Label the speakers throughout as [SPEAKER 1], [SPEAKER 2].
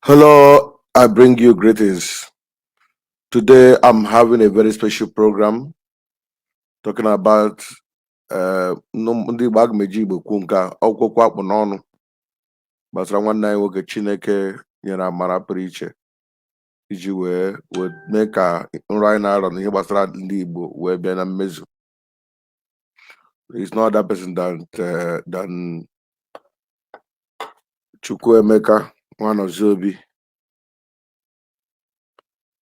[SPEAKER 1] Hello, I bring you greetings. Today I'm having a very special program talking about ndị Igbo. Aga m eji Igbo kwuo nke a, akwụkwọ akpụ n'ọnụ gbasara nwanne anyị nwoke Chineke nyere amara pụrụ iche iji wee mee ka nrọ anyị na-arọ n'ihe gbasara ndị Igbo wee bịa na mmezu. It's no other person than Chukwuemeka Nwanọziobi.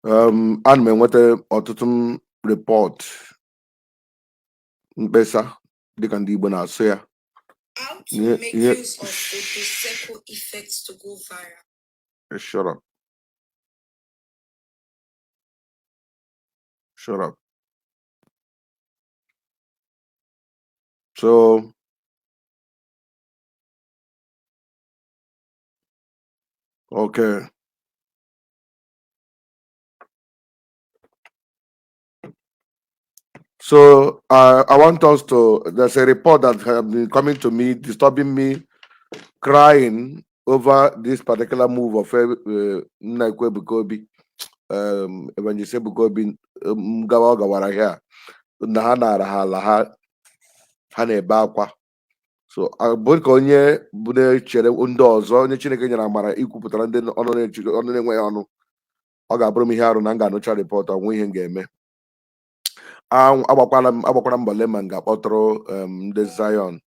[SPEAKER 1] Ana m enweta ọtụtụ report mkpesa dịka ndị Igbo na-asụ ya.
[SPEAKER 2] How to make use of the Prosecco effect to go viral.
[SPEAKER 1] Shut up. Shut up. So, okay. So I want us to, there's a report that has been coming to me, disturbing me, crying over this particular move of Nnekwe Ebuka Obi, Evangelist Ebuka Obi, gawa ọ gawara here, na ha nara ha ala ha, ha na-ebe akwa. So bụ ka onye bụ na-echere ndị ọzọ, onye Chineke nyere amara ikwupụtara ndị ọnụ na-echi ọnụ na-enweghị ọnụ, ọ ga-abụrụ m ihe arụ na m ga-anụcha report ọnwa ihe m ga-eme. Agbakwara mbọ lee ma m ga-akpọtụrụ ndị Zion,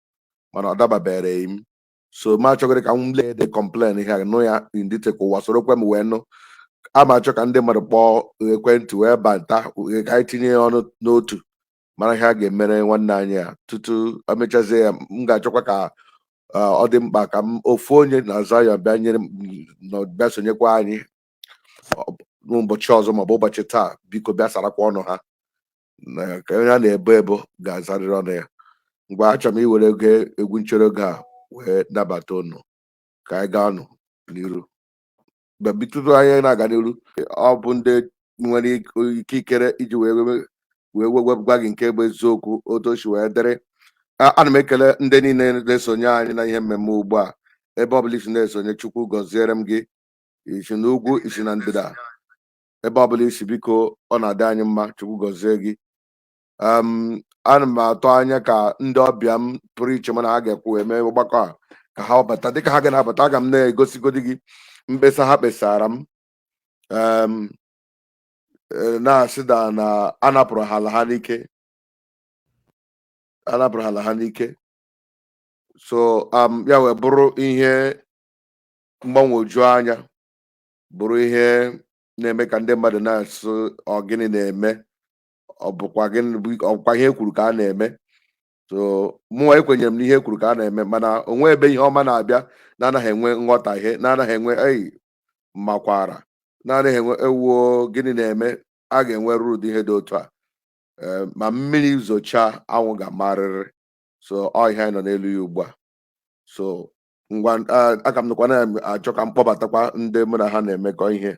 [SPEAKER 1] mana ọ dababereghị m. So ma achọgoro ka m lee the complain ihe a, nụ ya in detail ka ụwa sorokwe m wee nụ. A ma achọ ka ndị mmadụ kpọọ ekwentị wee bata ka anyị tinye ya ọnụ n'otu, mara ihe a ga-emere nwanne anyị a tutu emechazie ya. M ga-achọkwa ka ọ dị mkpa ka m ofu onye na Zion bịa nyere m bịa sonyekwa anyị n'ụbọchị ọzọ maọbụ ụbọchị taa. Biko bịa sarakwa ọnụ ha na ka onye a na-ebo ebo ga-azarịrị ọnụ ya. Ngwa, achọrọ m iwere oge egwu nchere oge a wee nabata unu ka anyị gaa nụ n'iru. Mgbe tutu anyị na-aga n'iru, ọ bụ ndị nwere ikikere iji wee gwa gị nke bụ eziokwu otu o si wee dịrị. Ana m ekele ndị niile na-esonye anyị na ihe mmemme ugbu a, ebe ọbụla isi na-esonye. Chukwu gọziere m gị, isi n'ugwu, isi na ndịda, ebe ọbụla isi, biko, ọ na-adị anyị mma. Chukwu gọzie gị. Ana m atụ anya ka ndị ọbịa m pụrụ iche mana ha ga-ekwu eme ọgbakọ a ka ha bata. Dịka ha ga na-abata, aga m na-egosigodi gị mkpesa ha kpesara m, na-asị na a napụrụ ha ala ha n'ike, a napụrụ ha ala ha n'ike. So ya wee bụrụ ihe mgbanwoju anya, bụrụ ihe na-eme ka ndị mmadụ na-asụ, ọ gịnị na-eme? Ọ bụkwa gịnị ọ bụkwa ihe e kwuru ka a na-eme? So mụnwa ekwenyere m n'ihe e kwuru ka a na-eme, mana onwe ebe ihe ọma na-abịa na-anaghị enwe nghọtahie, na-anaghị enwe ei makwara, na-anaghị enwe ewuo gịnị na-eme. A ga-enwerịrị ụdị ihe dị otu a. Ma mmiri zochaa, anwụ ga-amarịrị. So ọ ihe anyị nọ n'elu ya ugbu a. So ngwa, aka m nọkwa na-achọ ka m kpọbatakwa ndị mụ na ha na-emekọ ihe.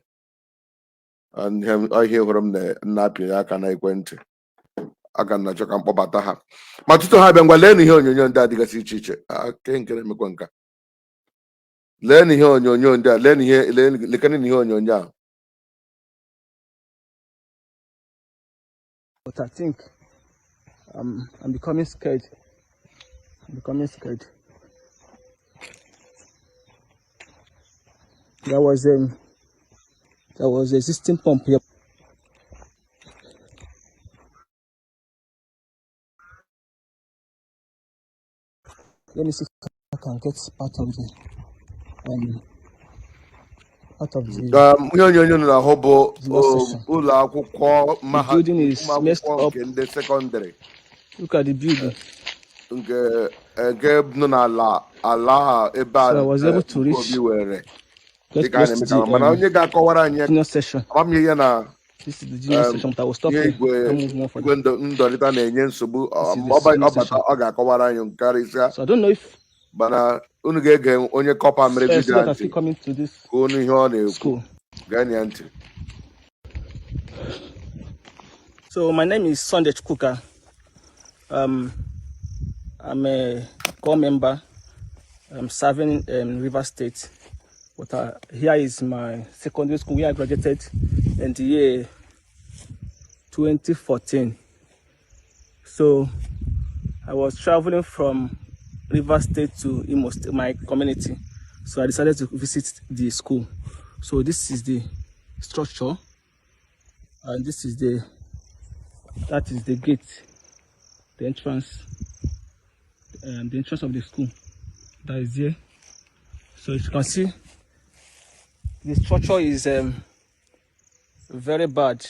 [SPEAKER 1] Ọ ihe hụrụ m na-apịnye aka na ekwentị, aka m na-achọ ka m kpọbata ha. Ma tutu ha bịa, ngwa, leenụ ihe onyonyo ndị a dịgasị iche iche. Ke nke na-emekwa nka, leenụ ihe onyonyo ndị a, leenụ ihe, lekene ihe onyonyo a.
[SPEAKER 3] But I think I'm becoming scared. I'm becoming scared. There was existing pump here. Let me see if I can get part of the
[SPEAKER 1] Ihe onyonyo nọ n'ahụ bụ
[SPEAKER 3] junior section.
[SPEAKER 1] Ụlọ akwụkwọ
[SPEAKER 3] The building is
[SPEAKER 1] ụmụ
[SPEAKER 3] messed
[SPEAKER 1] akwụkwọ
[SPEAKER 3] up.
[SPEAKER 1] nke ndị secondary
[SPEAKER 3] Look at the building.
[SPEAKER 1] nke nọ n'ala ala a ebe a
[SPEAKER 3] So I was able to reach
[SPEAKER 1] Obi were
[SPEAKER 3] get
[SPEAKER 1] dịka a
[SPEAKER 3] close to
[SPEAKER 1] na-eme ka
[SPEAKER 3] the
[SPEAKER 1] mana onye ga-akọwara anyị
[SPEAKER 3] junior section.
[SPEAKER 1] amamihe ya na
[SPEAKER 3] This is the junior section, but I will stop
[SPEAKER 1] ihe
[SPEAKER 3] here.
[SPEAKER 1] igwe
[SPEAKER 3] Don't move more
[SPEAKER 1] igwe
[SPEAKER 3] further.
[SPEAKER 1] ndọrịta na-enye nsogbu.
[SPEAKER 3] This is the
[SPEAKER 1] ọ
[SPEAKER 3] senior
[SPEAKER 1] bata
[SPEAKER 3] section.
[SPEAKER 1] ọ ga-akọwara anyị karịsịa,
[SPEAKER 3] So I don't know if
[SPEAKER 1] mana unu ga-ege onye corper mere video
[SPEAKER 3] students are
[SPEAKER 1] ntị
[SPEAKER 3] still coming to this
[SPEAKER 1] ka unu ihe ọ na-ekwu.
[SPEAKER 3] school.
[SPEAKER 1] Gee ya ntị.
[SPEAKER 3] So my name is Sunday Chukwuka. I'm a corps member. I'm serving in River State. But here is my secondary school where I graduated in the year 2014. So I was traveling from River State to Imo State, my community. So I decided to visit the school. So this is the structure, and this is the that is the gate, the entrance, the entrance of the school that is there. So if you can see, the structure is very bad.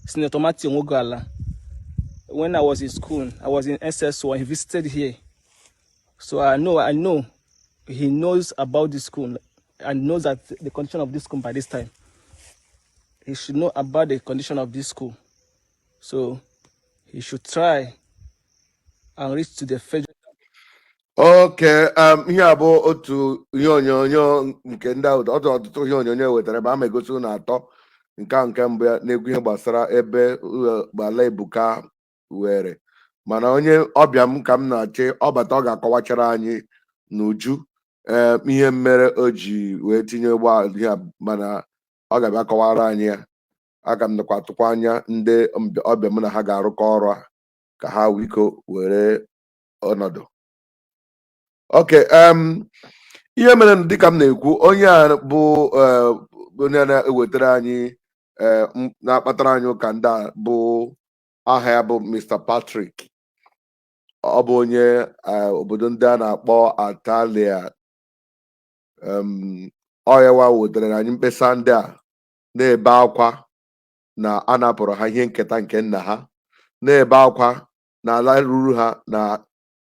[SPEAKER 3] Senator Matthew Nwogala, when I was in school, I was in SS1, he visited here. So I know he knows about this school and knows that the condition of this school by this time. He should know about the condition of this school. So he should try and reach to the federal
[SPEAKER 1] Okay, ihe a bụ otu ihe onyonyo nke ndị ahụ, ọtụtụ ihe onyonyo wetara ebe a ma egosi unu atọ. Nke a nke mbụ ya na-ekwu ihe gbasara ebe ala Ebuka were, mana onye ọbịa m ka m na-achị ọbata, ọ ga-akọwachara anyị n'uju ee ihe mere o ji wee tinye ụgbọala ihe a, mana ọ ga-abịa kọwara anyị ya. Aga m nakwa atụkwa anya ndị ọbịa mụ na ha ga-arụkọ ọrụ a ka ha wiko were ọnọdụ. Okay, ihe mere dịka m na-ekwu, onye a bụ onye na-ewetara anyị na-akpatara anyị ụka ndị a bụ aha ya bụ Mr. Patrick. Ọ bụ onye obodo ndị a na-akpọ Atalia. Ọ ya wa wetara anyị mkpesa ndị a na-ebe akwa na a napụrụ ha ihe nketa nke nna ha, na-ebe akwa na ala ruru ha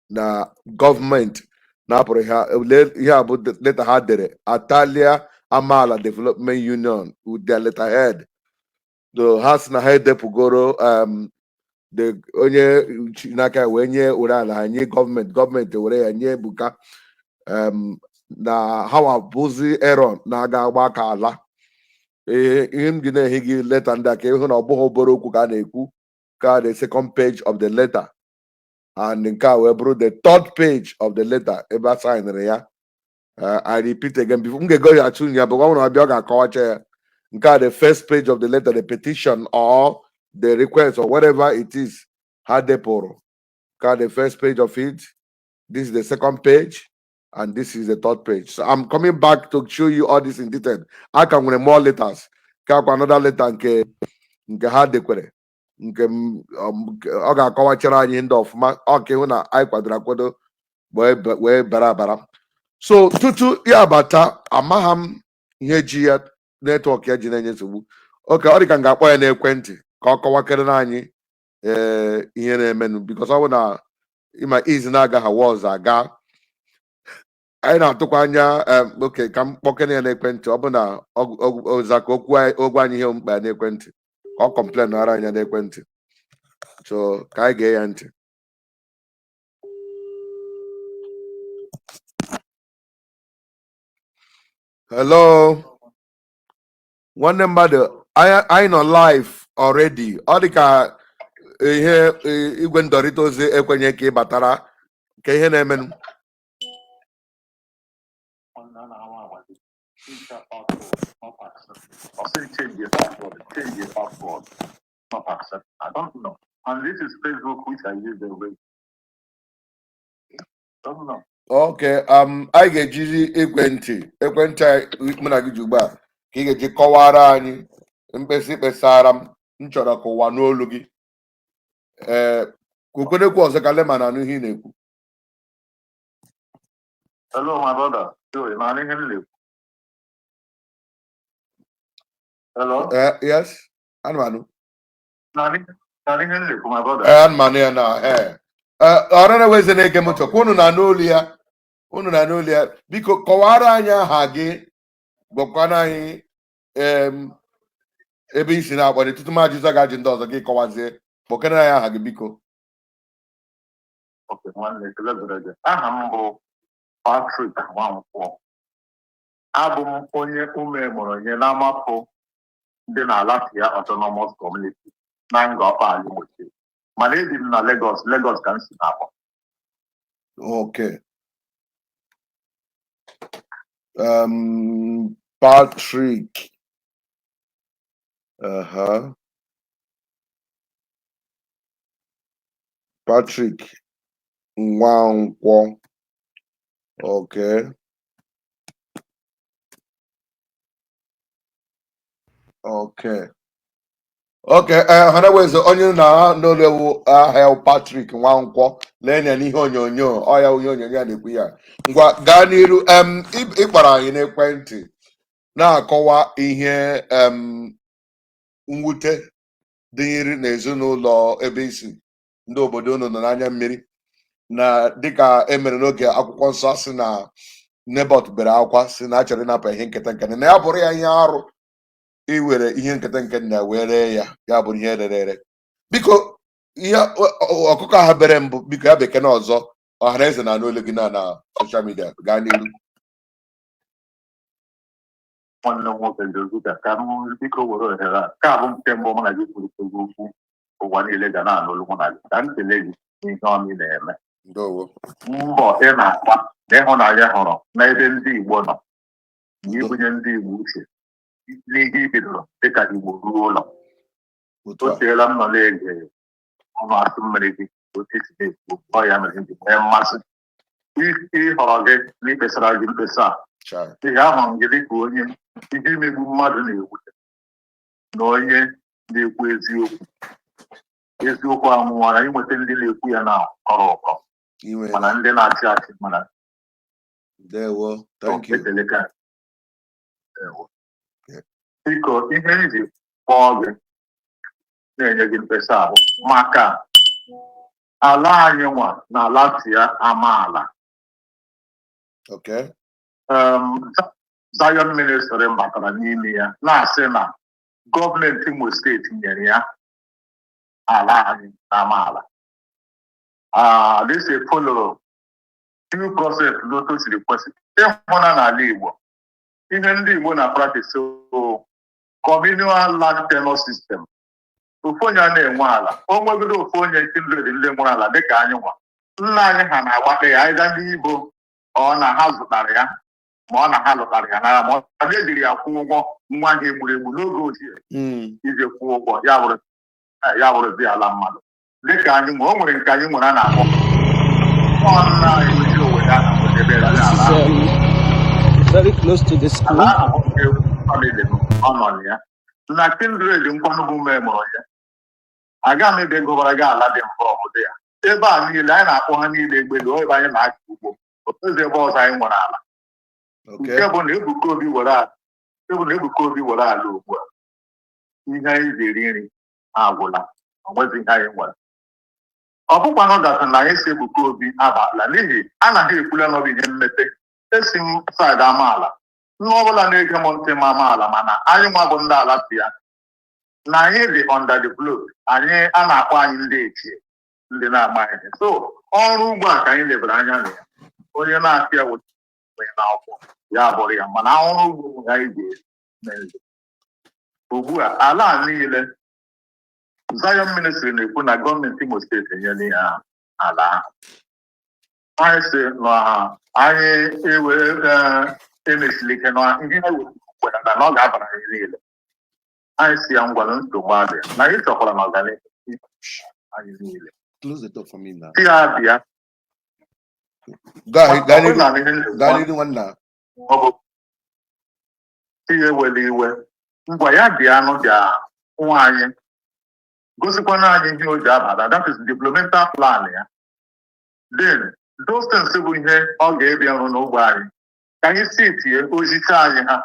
[SPEAKER 1] na gọọmenti na-apụrụ ha. Lee, ihe a bụ leta ha dere, Atalia Amaala Development Union with their letterhead. So ha sị na ha edepụgoro the onye chi n'aka ya wee nye were ala ha nye gọọmenti, gọọmenti were ya nye Ebuka, na ha wa bụzi Aaron na-aga agba aka ala. Ihe ihe m ji na-ehi gị leta ndị a ka ịhụ na ọ bụghị obere okwu ka a na-ekwu, ka the second page of the letter and nke a wee bụrụ the third page of the letter ebe a signere ya. I repeat again before m ga-egoghachi ya bụ ọ bụrụ na ọ bịa, ọ ga-akọwacha ya. Nke a, the first page of the letter, the petition or the request or whatever it is ha depụrụ, ka the first page of it. This is the second page and this is the third page. So I'm coming back to show you all this in detail. A ka nwere more letters, ka akwa another letter nke ha dekwere nke m nke ọ ga-akọwachara anyị ndị ọfụma. Ọ ka ịhụ na anyị kwadoro akwado wee bara abara. So tutu ya abata, amagha m ihe ji ya, network ya ji na-enye nsogbu. Oke ọ dị ka m ga-akpọ ya n'ekwentị ka ọ kọwakere anyị ee ihe na-emenụ, because ọ bụ na ịma izi na-aga ha wọz aga, anyị na-atụkwa anya. Oke ka m kpọkene ya n'ekwentị. Ọ bụ na ọza ka okwu ogwu anyị ihe mkpa ya n'ekwentị, ka ọ complain ara anya n'ekwentị. So ka anyị gee ya ntị. Hello, nwanne mmadụ, anyị nọ live already. Ọ dị ka ihe igwe ndọrịta ozi ekwenye ka ị batara ka ihe na-emenụ.
[SPEAKER 4] I'll say change your password, change your password, not accept. I don't know. And this is Facebook, which I use every. Don't know.
[SPEAKER 1] Okay, anyị ga-ejizi ekwentị anyị mụ na gị ji ugbu a ka ị ga-eji kọwara anyị mkpesa kpesara m. M chọrọ ka ụwa n'olu gị. Ee, kwukwenekwu ọzọ ka lema na anụ ihe ị na-ekwu.
[SPEAKER 4] Hello, my brother. Sorry, man, I can Hello?
[SPEAKER 1] Ee, yes, anụmanụ.
[SPEAKER 4] Nani, Nani Henry, my brother.
[SPEAKER 1] Ee, anụmanụ ya na ee. Ee, ọrụ na-eweze na-ege m ntị, kwa unu na-anụ olu ya, unu na-anụ olu ya. Biko kọwara anyị aha gị, gwakwana anyị ebe i si na-akpọ tutu m ajụza gị ajụ ndị ọzọ, gị kọwazie. Kpọkere anyị aha gị, biko.
[SPEAKER 4] Okay, nwanne, ekele dịrị gị. Aha m bụ Patrick Nwankwọ. Abụ m onye ume mụrụ onye n'Amapụ dị na Lafia Autonomous Community na Ngor Okpala, Imo State. Mana ebi m na Lagos, Lagos ka m si na-akpọ.
[SPEAKER 1] Okay. Patrick, uh-huh. Patrick Nwankwọ. Okay. Okay. Okay, Ọhaneze, onye na n'olu ewu ahịa Patrick Nwankwọ, lee ya n'ihe onyonyo ọ ya, ihe onyonyo a na-ekwu ya. Ngwa, gaa n'iru. Ịkpọrọ anyị n'ekwentị na-akọwa ihe mwute dịrị n'ezinụlọ ebe isi ndị obodo unu nọ n'anya mmiri, na dịka e mere n'oge akwụkwọ nsọ, sị na Nebọt bere akwa, sị na a chọrọ ịnapụ ihe nketa nke nna ya, bụrụ ya ihe arụ iwere ihe nketa nke nna ya wee ree ya, ya bụrụ ihe rere ere. Biko, ihe ọkụkọ ahụ bere mbụ, biko, ya bekee na ọzọ, ọha na eze na-anụ olu gị na social media. Gaa n'iru.
[SPEAKER 4] Nwanne m nwoke Jozuka, ka m biko were ohere a ka bụ nke mbụ mụ na gị kwuru okwu, ụwa niile ga na-anụ olu mụ na gị, ka m kelee gị n'ihe ọma ị na-eme.
[SPEAKER 1] Ndewo.
[SPEAKER 4] Mbọ ị na-agba na ịhụnanya hụrụ n'ebe ndị Igbo nọ na ibunye ndị Igbo uche n'ihe i bidoro dịka Igbo ruo ụlọ.
[SPEAKER 1] Otu
[SPEAKER 4] O
[SPEAKER 1] a.
[SPEAKER 4] teela m nọ na-ege ọnụ asụ mmiri gị, otu isi na-ekwu ọ ya mere m ji nwee mmasị ịhọrọ gị na ikpesara gị mkpesa a.
[SPEAKER 1] Chai.
[SPEAKER 4] N'ihi ahụrụ m gị dịka onye ihe imegbu mmadụ na-ewute na onye na-ekwu eziokwu. Eziokwu amụwara inweta ndị na-ekwu ya na ọrụ ụkọ.
[SPEAKER 1] Inwe.
[SPEAKER 4] Mana ndị na-achị achị mana
[SPEAKER 1] Ndewo, thank you.
[SPEAKER 4] Ekele ka. Ewo.
[SPEAKER 1] Yeah.
[SPEAKER 4] Biko, ihe m ji kpọọ gị na-enye gị mkpesa ahụ maka ala anyị nwa na ala tia amaala. Zion Ministry batara n'ime ya na-asị na gọọmenti Imo Steeti nyere ya ala anyị na amaala. Ah, this is follow due process n'otu o siri kwesị. Ịhụna n'ala Igbo, ihe ndị Igbo na practice o communal land tenure system. Ofu onye a na-enwe ala, o nwegodo ofu onye kindred ndị nwere ala dịka anyị nwa, nna anyị ha na-agbata ya ịga ndị Igbo, ọ na ha zụtara ya, ma ọ na ha lụtara ya n'agha, ma ọ na ejiri ya kwụọ ụgwọ nwa ha egburu egbu n'oge ochie iji kwụọ ụgwọ ya, bụrụ ya bụrụzi ala mmadụ dịka anyị nwe. O nwere nke anyị nwere a na-akpọ ọ nna anyị ochie Owere a na-akpọ debere
[SPEAKER 3] This
[SPEAKER 4] ala
[SPEAKER 3] is very close to the school.
[SPEAKER 4] Ala ahụ bụ nke family m, ọ nọ na ya na kindred nkwanụ bụ ume mụrụ ya. Aga m ebe gụbara gị ala dị mbụ ọbụdụ ya ebe a niile anyị na-akpọ ha niile egbelu ebe anyị na-akọ ugbo ozi ebe ọzọ anyị nwere ala. Nke bụ na Ebuka Obi were ala, nke bụ na Ebuka Obi were ala ugbu a, ihe anyị ji eri nri agwụla, o nwezi ihe anyị nwere. Ọ bụkwanụ that na anyị si Ebuka Obi abala, n'ihi anaghị ekwula n'ọbụ ihe mmepe. Esi m side amaala, nwa ọbụla na-ege m ntị ma amaala, mana anyị nwa bụ ndị ala si ya na anyị dị underdeveloped. Anyị a na-akpọ anyị ndị echie, ndị na-ama ihe. So ọrụ ugbo a ka anyị lebara anya na ya. Onye na-akụ ya wụ onye na-akwụ ya bụrụ ya, mana ọrụ ugbo bụ anyị ji eme nri. Ugbu a, ala a niile Zion Ministry na-ekwu na gọọmenti Imo Steeti enyela ya ala ahụ, anyị si na anyị ewere emesiri ike na ihe ha kwere na ọ ga-abara anyị niile. Anyị si ya ngwara, nsogbu adị na anyị chọkwara na ọganihu anyị niile.
[SPEAKER 1] Close the door for me now.
[SPEAKER 4] Si ya bịa.
[SPEAKER 1] Go ahead. Gaa
[SPEAKER 4] Ọ bụrụ
[SPEAKER 1] n'iru.
[SPEAKER 4] na ihe nsogbu
[SPEAKER 1] Gaa n'iru, nwanna.
[SPEAKER 4] Ọ bụ si ya ewela iwe, ngwa, ya bịa nụ, bịa nwa anyị, gosikwana anyị ihe o ji abata, that is developmental plan ya. Then those things bụ ihe ọ ga-ebịa rụ n'ogbe anyị, ka anyị si tie ozicha anyị ha,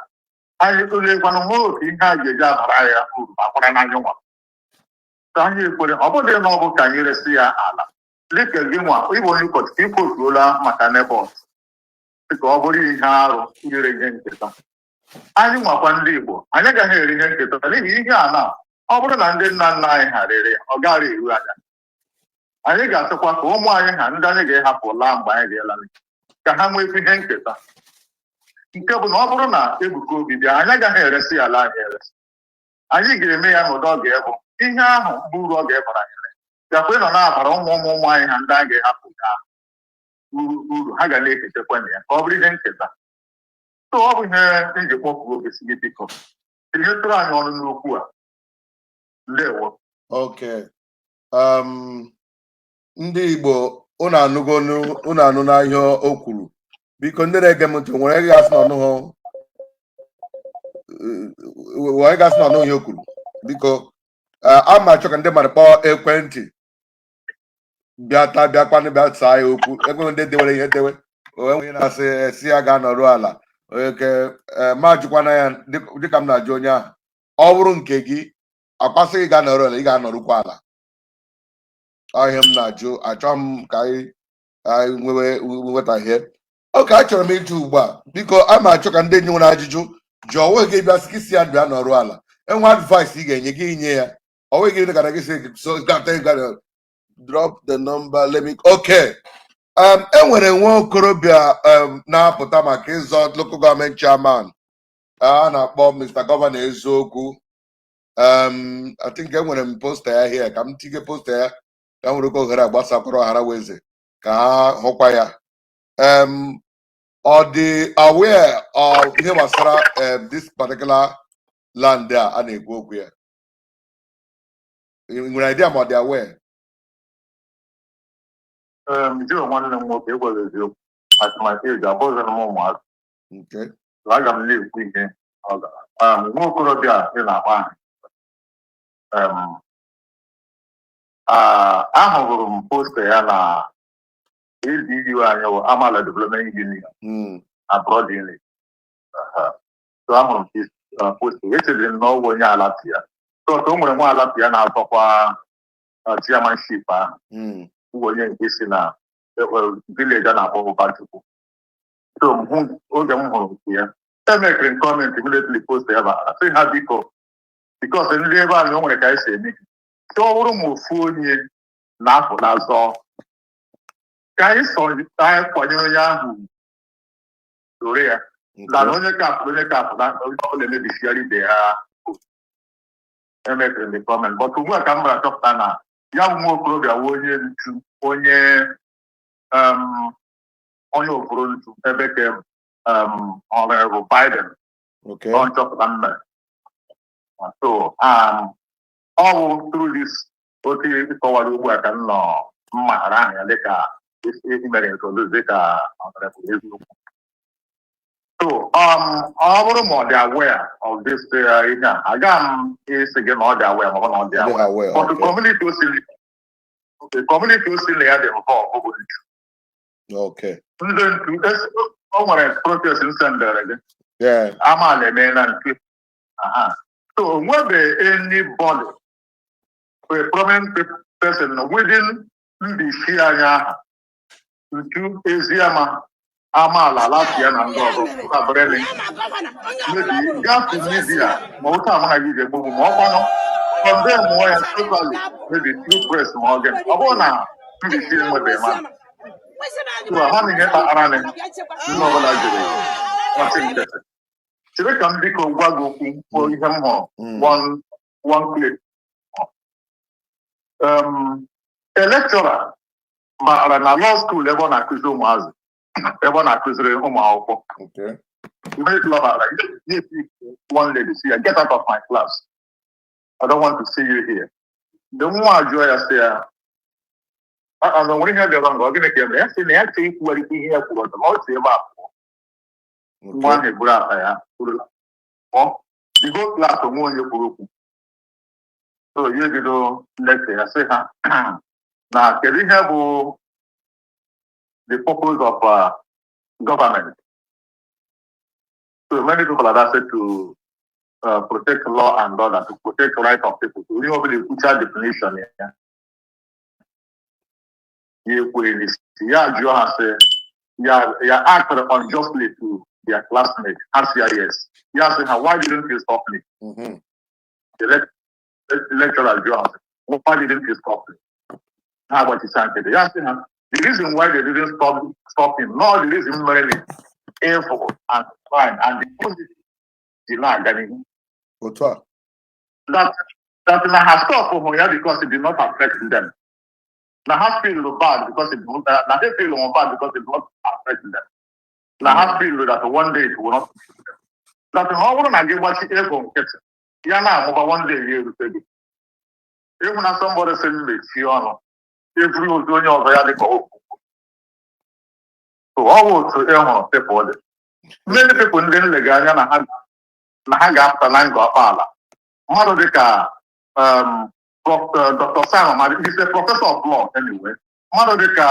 [SPEAKER 4] anyị tụlekwanụ nwee otu ihe a ga-eji abara ya uru bakwara n'anyị nwa. Ka anyị ekwere, ọ bụghị na ọ bụ ka anyị resi ya ala. Dịka gị nwa ịbụ onye ụkọchukwu, ikwotuola maka Nebọt dịka ọ bụrụ ihe arụ ire ihe nketa anyị nwakwa. Ndị Igbo, anyị agaghị eri ihe nketa, n'ihi ihe a na ọ bụrụ na ndị nna nna anyị ha rere ya, ọ gaghị eru anya. Anyị ga-achọkwa ka ụmụ anyị ha ndị anyị ga-ehapụ laa mgbe anyị ga-ela, ka ha nwee ihe nketa, nke bụ na ọ bụrụ na Ebuka Obi bịa, anyị agaghị eresi ya ala anyị eresi. Anyị ga-eme ya n'ụdị ọ ga-ebu ihe ahụ bụ uru ọ ga-ebara anyị, gakwa ịnọ na-abara ụmụ ụmụ ụmụ anyị ha ndị anyị ga-ehapụ ga uru, uru ha ga na-eketakwa na ya, ka ọ bụrụ ihe nketa. So ọ bụ ihe eji kpọkuo oge si gị, biko, tinyetụrụ anyị ọnụ n'okwu a. Ndewo.
[SPEAKER 1] Okay. Ndị Igbo, unu anụgonu, unu anụ na ihe o kwuru. Biko, ndị na-ege m ntị, nwere gasị na ọnụhụ, nwere gasị na ọnụ ihe o kwuru. Biko, a ma achọ ka ndị mmadụ kpọọ ekwentị bịa taa, bịakwanụ bịa saa ya okwu. Enweghị ndị dewere ihe dewe onwe onye na-asị esi ya ga-anọrụ ala oke. Ma jụkwana ya dịka m na-ajụ onye ahụ, ọ bụrụ nke gị akwasịghị ga-anọrọ ala, ị ga-anọrụkwa ala. Ọ ihe m na-ajụ. Achọ m ka anyị nwewe nghọtahie. Oke achọrọ m ịjụ ugbu a, biko, a ma achọ ka ndị enyi nwere ajụjụ jụọ. Onwe gị bịa sị si ya bịa nọrụ ala, enwe advice ị ga-enye gị, inye ya. Onwe gị gara gị sị so gata gara drop the number, let me. Okay, enwere nwa okorobịa na-apụta maka ịzọ local government chairman a na-akpọ Mr. Governor Eziokwu. I think enwere m poster ya here, ka m tinye poster ya ka m nwere ohere agbasakwara ọhara weze ka ha hụkwa ya. Ọ dị aware of ihe gbasara this particular land a na-ekwu okwu ya? Ị nwere idea ma ọ dị aware?
[SPEAKER 4] Joe, nwanne m nwoke, ịgwara eziokwu, at my age, abụghị m ụmụazị. So aga m na-ekwu ihe ọ ga nwa okorobịa a ị na-akpọ aha, ahụrụ m poster ya na ADU anyị wụ Amala Development Union abroad unit. So ahụrụ m poster, echere m na ọ bụ onye Alapịa. So o nwere nwa Alapịa na-azọkwa chairmanship ahụ, bụ onye nke si na village a na-akpọ Ụbachukwu. So m hụ oge m hụrụ nke ya, emekiri m comment immediately. Post ya bara sị ha biko, because ndị ebe anyị, o nwere ka anyị si eme. So ọ bụrụ ma ofu onye na-apụta zọọ, ka anyị sọ anyị kwanyere onye ahụ ugwu, soro ya na onye ka apụta, onye ka apụta, onye ọbụla emebisiara ibe ya. Emekiri m comment, but ugbu a ka m bara chọpụta na ya bụ nwa okorobịa wụ onye ntu, onye onye ofuru ntu ebe ke Honorable Biden. Ọ nchọpụta m mere. So ọ bụ through this otu ịkọwara ugbu a ka m nọ mmaghara aha ya dịka isi mere introduce dịka Honorable Eziokwu. So ọ bụrụ ma ọ dị aware of this ihe a, agaghị m ịsị gị na ọ dị aware ma ọ bụ na ọ dị
[SPEAKER 1] Ọ dị
[SPEAKER 4] aware,
[SPEAKER 1] aware.
[SPEAKER 4] but the community o si na ya dị involved bụ ntu. Ndị ntu o nwere protest m sendere gị. Amaala emeela ntu. Aha. So o nwebe anybody, a prominent person within Mbaise anyị ahụ, ntu Eziama, Amaala, Alapịa na ndị ọzọ abrele maybe gaa to media ma otu amaghị gị ga-egbogbu ma ọ kwanụ condemn ya totally, maybe through press ma ọ gịnị. Ọ bụrụ na Mbaise enwebeghị ma so amaghị ihe kpatara nị ndị ọbụla jiri ọchị nkịtị. Chere ka m biko gwa gị okwu, kwuo ihe m hụrụ. One clip, a lecturer maara na law school ebe ọ na-akụzi ụmụazị, ebe ọ na-akụziri ụmụ akwụkwọ. Immediately ọ bara, ya pick one lady, say ya, "Get out of my class, I don't want to see you here." Mgbe nwa jụọ ya sị ya, "Ah, ah, na o nwere ihe dị wrong? Ọ gịnị ka eme?" Ya sị na ya chọrọ ikwugharịta ihe ya kwuru ọzọ, ma ọ si ebe a pụọ. Nwa ahụ eburu akpa ya buru pụọ. The whole class, onwe onye kwuru okwu. So ya ebido lecture ya, sị ha na kedu ihe bụ the purpose of government. So many people are asked to protect law and order, to protect right of people. So onye ọbụla ekwucha definition ya, ya ekwughị n'isi ya. Jụọ ha sị ya, ya acted unjustly to their classmates. Ha sị ya yes. Ya sị ha, "Why didn't you stop me?" The lecturer jụọ ha sị, "Why didn't you stop me?" Ha agbachisa nkịtị. Ya sị ha the reason why they didn't stop him, not the reason mere ni evil and crime and the positive ji na-aga n'ihu.
[SPEAKER 1] Otu a.
[SPEAKER 4] That na ha stop hụ ya because it did not affect them, na ha feel bad because it did not, na they feel bad because it did not affect them. Na ha feel that one day it will not, that na ọ bụrụ na gị gbachi ego nkịtị, ya na-amụba, one day ya erute gị. Ịhụ na somebody sị m mechie ọnụ, eburu ozu onye ọzọ ya dịka okwu. So ọ bụ otu ị hụrụ people dị. Many people ndị nlega anya na ha ga-apụta na Ngor Okpala, mmadụ dịka Dr. Sam Amadi, he's a professor of law anyway. Mmadụ dịka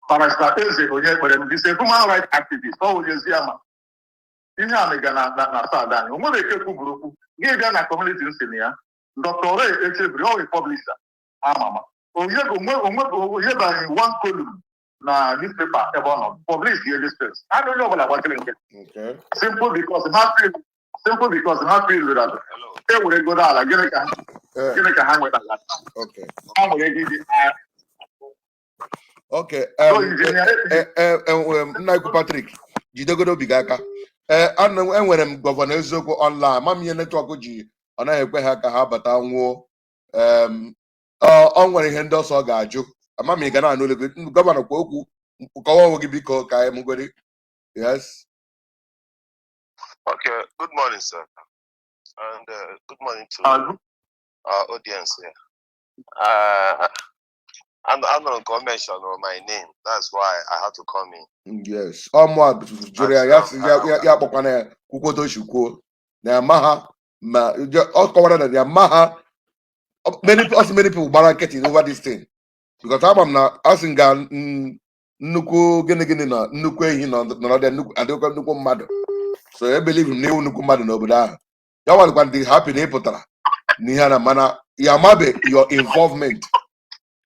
[SPEAKER 4] Barrister Eze Onyekpere, he's a human rights activist. Ọ onye Eziama. Ihe a mega na sad anyị, o nwere ike kwuburu okwu gị bịa na community nsi na ya. Dr. Ray Echebiri, ọ bụ publisher ama ama, onye onyebeghị one column na newspaper ebe ọ nọ publish ihe this things. And onye ọbụla gbachiri nke simple because ha feel that e were godo ala, gịnị ka gịnị ka ha nwetara? Ha nwere ego iji so engineer
[SPEAKER 1] Nna ikwu Patrick, jidegodo obi gị aka. Ee, enwere m Governor Eziokwu online. Ama m ihe network ji ọ naghị ekwe ha ka ha bata nwụọ. Ọ nwere ihe ndị ọsọ ga-ajụ. Ama m ị ga na-anụ olu gị. Governor, kwa okwu, kọwa onwe gị biko, ka anyị mụgodi. Yes.
[SPEAKER 5] Okay, good morning, sir, and good morning to our audience here. I'm not going to mention my name. That's why I had to come in.
[SPEAKER 1] Yes, ọmụ a jụrụ ya, ya sị ya kpọkwana ya kwukwoto oshi kwuo na ya ma ha ma ọ kọwara na ya ma ha many, also many people gbara nkịtị over this thing because ama m na asị m ga nnukwu gịnị gịnị na nnukwu ehi nọ nọrọ dị nnukwu adịkwa nnukwu mmadụ. So e believe m na ịwụ nnukwu mmadụ n'obodo ahụ ya nwadịkwa ndị happy na ị pụtara n'ihe a na mana ya amabe your involvement,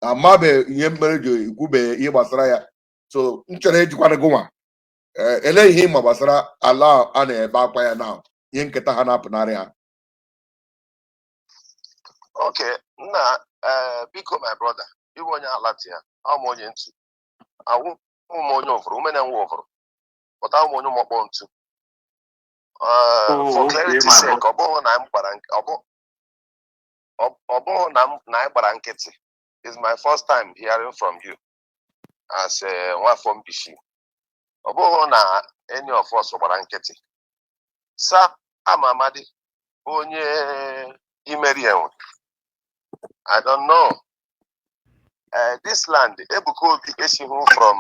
[SPEAKER 1] amabe ihe mere ji ekwube ihe gbasara ya. So m chọrọ ejikwana gị nwa. Ee, elee ihe ịma gbasara ala a na-ebe akwa ya na ihe nketa ha na-apụnarị ha?
[SPEAKER 5] Okay, nna, biko, my brother, ịbụ onye Alatia, ahụ m onye ntu. Awụ m onye ụfụrụ, ume na-enwe ụfụrụ. Pụta m onye ụmụọkpọ ntu.
[SPEAKER 4] Oh,
[SPEAKER 5] For
[SPEAKER 4] okay,
[SPEAKER 5] clarity
[SPEAKER 4] my
[SPEAKER 5] sake, ọ bụghị na m gbara ọ bụghị na m na anyị gbara nkịtị. It's my first time hearing from you as a nwafọ Mbishi. Ọ bụghị na any of us gbara nkịtị. Sam Amadi bụ onye imeri enwe. I don't know. This land, Ebuka Obi esighị from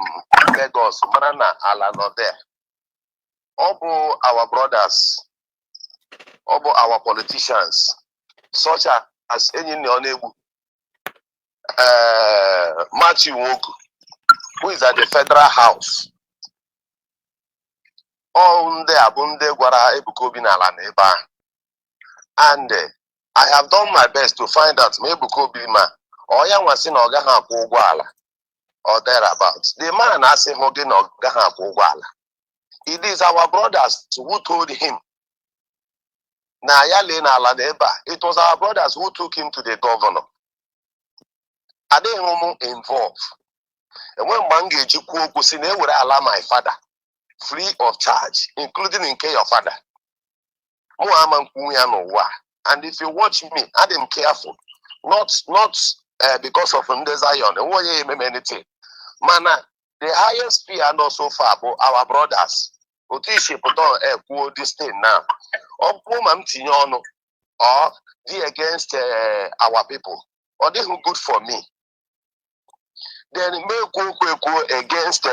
[SPEAKER 5] Lagos mara na ala nọ there. Ọ bụ our brothers, ọ bụ our politicians, such as Enyi Onegbu, Matthew Nwogu, who is at the Federal House. Ọ ndị a bụ ndị gwara Ebuka Obi n'ala na ebe ahụ. And I have done my best to find out ma Ebuka Obi ma ọ ya nwa sị na ọ gaghị akwụ ụgwọ ala or thereabout. The man asị hụ gị na ọ gaghị akwụ ụgwọ ala. It is our brothers who told him na ya lee n'ala na ebe a. It was our brothers who took him to the governor. Adịghị m involve. Enwe mgbe m ga-eji kwuo okwu si na ewere ala my father free of charge, including nke your father. Mụ ama nkwu ya n'ụwa. And if you watch me, adị m careful. Not because of ndị Zion, enwe onye ya eme m anything. Mana the highest fear nọ so far bụ our brothers. Otu isi pụta ekwuo this thing now. Ọ bụrụ ma m tinye ọnụ or dị against our people, ọ dịghị good for me. Then me ekwu okwu ekwu against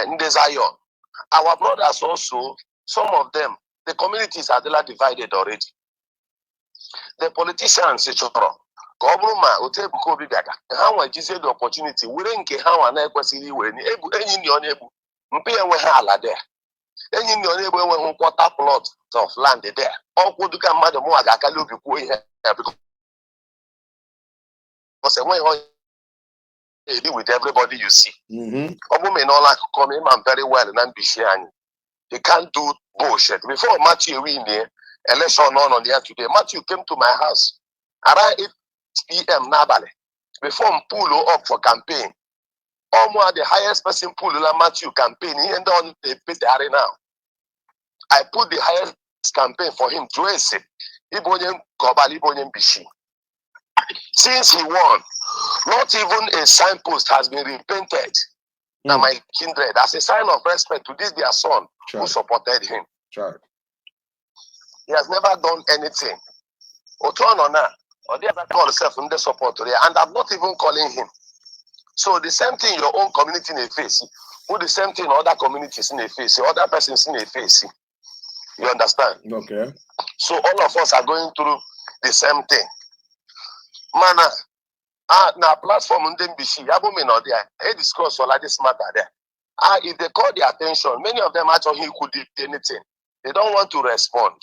[SPEAKER 5] ndị Zion. Our brothers also, some of them, the communities adịla divided already. The politicians chọrọ ka ọ bụrụ ma otu Ebuka Obi bịara, ha nwa jizie the opportunity were nke ha nwa na-ekwesịghị iwere. Ebu enyi nni onye egbu mpe enweghị ala there. Enyi nni onye egbu enweghị quarter plot of land there. Ọkwụ dịka mmadụ mụnwa ga-akali obi kwuo ihe ya because enweghị onye eri with everybody you see. Ọ bụrụ ma ị nọọla akụkọ ma ịma very well na Mbishi anyị, they can't do bullshit. Before Matthew win the election on ya today, Matthew came to my house around 8 p.m. n'abalị before m pull up for campaign. Ọmụ the highest person pull la Matthew campaign ihe ndị ọ na-epetegharị now. I put the highest campaign for him. Jụọ ese ịbụ onye Nkọbala, ịbụ onye Mbishi. Since he won, not even a signpost has been repainted. Na my kindred, as a sign of respect to this their son who supported him. He has never done anything. Otu ọ nọ na ọ dịghị ever call self ndị supportụrụ ya, and I'm not even calling him. So the same thing your own community na-efesi bụ the same thing other communities na-efesi, other persons na-efesi. You understand?
[SPEAKER 1] Okay.
[SPEAKER 5] So all of us are going through the same thing. Mana a na platform ndị Mbishi ya bụ na ọ dị ya e discuss all this matter there. Ah, if they call the attention, many of them achọghị ikwu anything. They don't want to respond.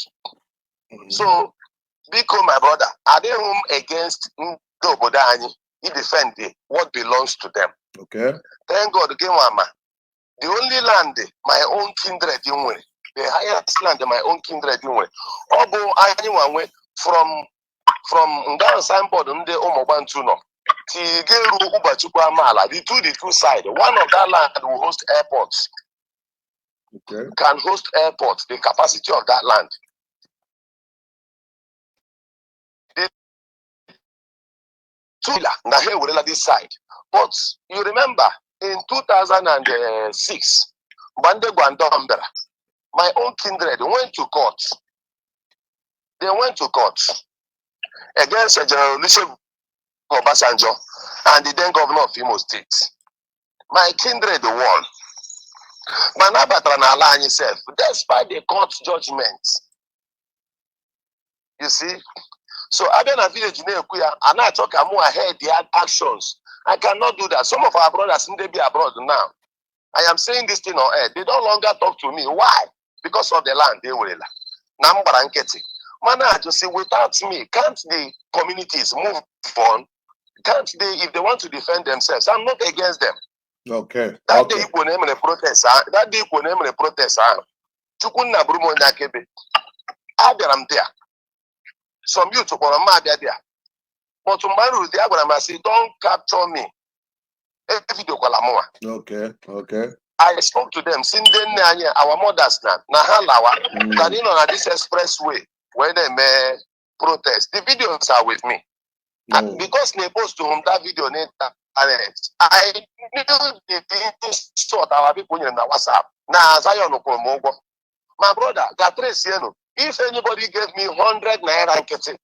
[SPEAKER 5] So biko, my brother, adịghị m against ndị obodo anyị i defend what belongs to them. Thank God gị nwa ma the only land my own kindred nwere, the highest land my own kindred nwere, ọ bụ anyị nwa nwe from nga signboard ndị ụmụgbantu nọ tigeru ụbọchukwu amaala, the two side. One of that land will host airports. Can host airports, the capacity of that land. The two na ha ewerela this side. But you remember in 2006, mgbe ndị Gwandom bịara, my own kindred went to court. They went to court against General Olusegun Obasanjo and the then governor of Imo State. My kindred won. Mana abatara n'ala anyị sef despite the court judgment. You see? So abịa na village na-ekwu ya, a na-achọ ka mụ ahead their actions. I cannot do that. Some of our brothers ndị bi abroad now, I am saying this thing on air, they no longer talk to me. Why? Because of the land they werela. Na m gbara nkịtị. Mana ajụ sị, without me, can't the communities move on? Can't they, if they want to defend themselves? I'm not against them. That day Ikwo na emere protest ahụ, that day Ikwo na emere protest ahụ, Chukwunna bụrụ m onye akaebe. Abịara m there. Some youth kpọrọ m abịa there. But mgbe m ruru there, agwara m asị, "Don't capture me. Evideokwala mụnwa." I spoke to them, si ndị nne anyị, our mothers, na ha lawa than ịnọ na this expressway wee na-eme protest. The videos are with me. And because na post him that video on internet, I knew the insult our people nyere m na WhatsApp. Na Zion kwụrụ m ụgwọ. My brother, ga trace enu. If anybody gave me 100 naira nkịtị,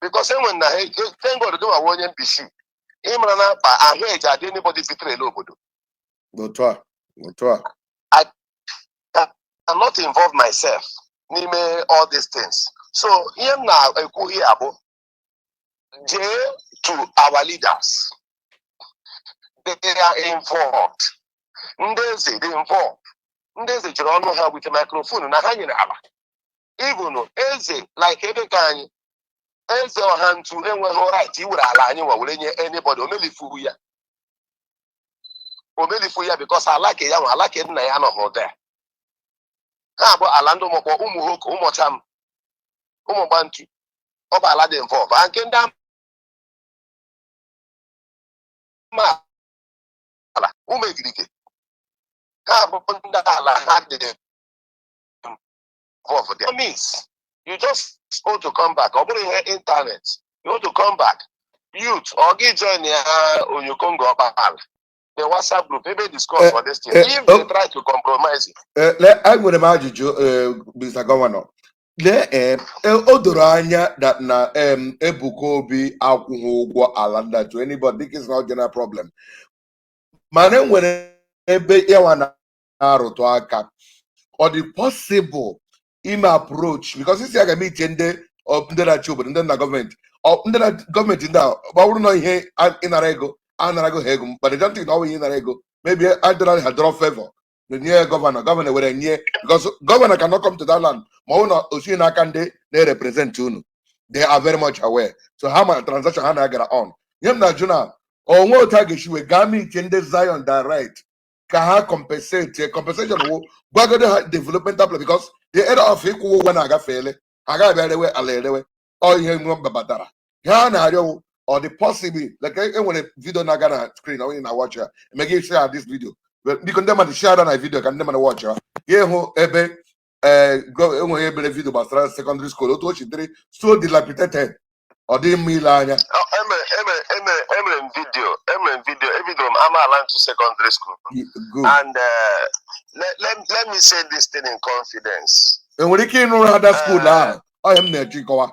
[SPEAKER 5] because enwe na ha, thank God gị nwa onye Mbishi. Ịmara na akpa ahụ eji adị anybody bitere obodo.
[SPEAKER 1] Otu a. Otu a.
[SPEAKER 5] Cannot involve myself n'ime all these things. So ihe m na-ekwu here bụ jee to our leaders. They are involved. Ndị eze dị involved. Ndị eze jiri ọnụ ha with microphone na ha nyere ala. Even eze like ebe ka anyị, eze ọha ntu enweghị right iwere ala anyị nwa were nye anybody. Omelifu ya. Omelifu ya because ala ke ya nwa, ala ke nna ya nọghị there. Ha bụ ala ndị ụmụkpọ, ụmụ nwoke, ụmụcham, ụmụ gbantu. Ọ bụ ala dị involved. And nke ndị amaala, ụmụ egirige, ha bụ ndị ala ha dị involved there. Means you just want to come back. Ọ bụrụ ihe internet, you want to come back. Youth, ọ gị join ya Onyokongo Ọkpala, the WhatsApp group ebe discuss for this thing. If they try to compromise it,
[SPEAKER 1] Lee, enwere m ajụjụ, Mr. Governor. Lee, o doro anya that na Ebuka Obi akwụghị ụgwọ ala nda to anybody. This is not general problem. Mana enwere ebe yawa na-arụtụ aka. Ọ dị possible ime approach, because isi aga m iche ndị ndị na-achị obodo, ndị na gọọmenti, ndị na gọọmenti, ndị a, ọ bụrụ na ihe ịnara ego, anarago ha ego, but I don't think na ọ bụ ihe ịnara ego. Maybe adịra ha draw favor nye governor, governor were nye, because governor cannot come to that land ma ọ bụrụ na o sighi n'aka ndị na-represent unu. They are very much aware, so ha ma transaction ha na-agara on. Ihe m na-ajụ na onwe otu a ga-esi wee gaa meet ndị Zion direct ka ha compensate, compensation wụ gwagodo ha developmental plan, because the era of ịkwụ ụgwọ na-agafeele. Ha agaghị abịa rewe ala erewe. Ọ ihe nwa babatara ihe a na-arịọ wụ, ọ dị possible, like e nwere video na-aga na screen, onye na-watch ya emega share this video. Biko, ndị mmadụ, share na video ka ndị mmadụ watch ya, ga ịhụ ebe ee enweghị ebere video gbasara secondary school, otu o si dịrị so dilapidated, ọ dịghị mma ile anya.
[SPEAKER 5] Emere m video, emere Emere m video, ebidoro m Amaala Ntu Secondary School.
[SPEAKER 1] Good.
[SPEAKER 5] And let me say this thing in confidence.
[SPEAKER 1] Enwere ike ịrụrụ ha that school ahụ? Ọ ya m na-eche ịkọwa.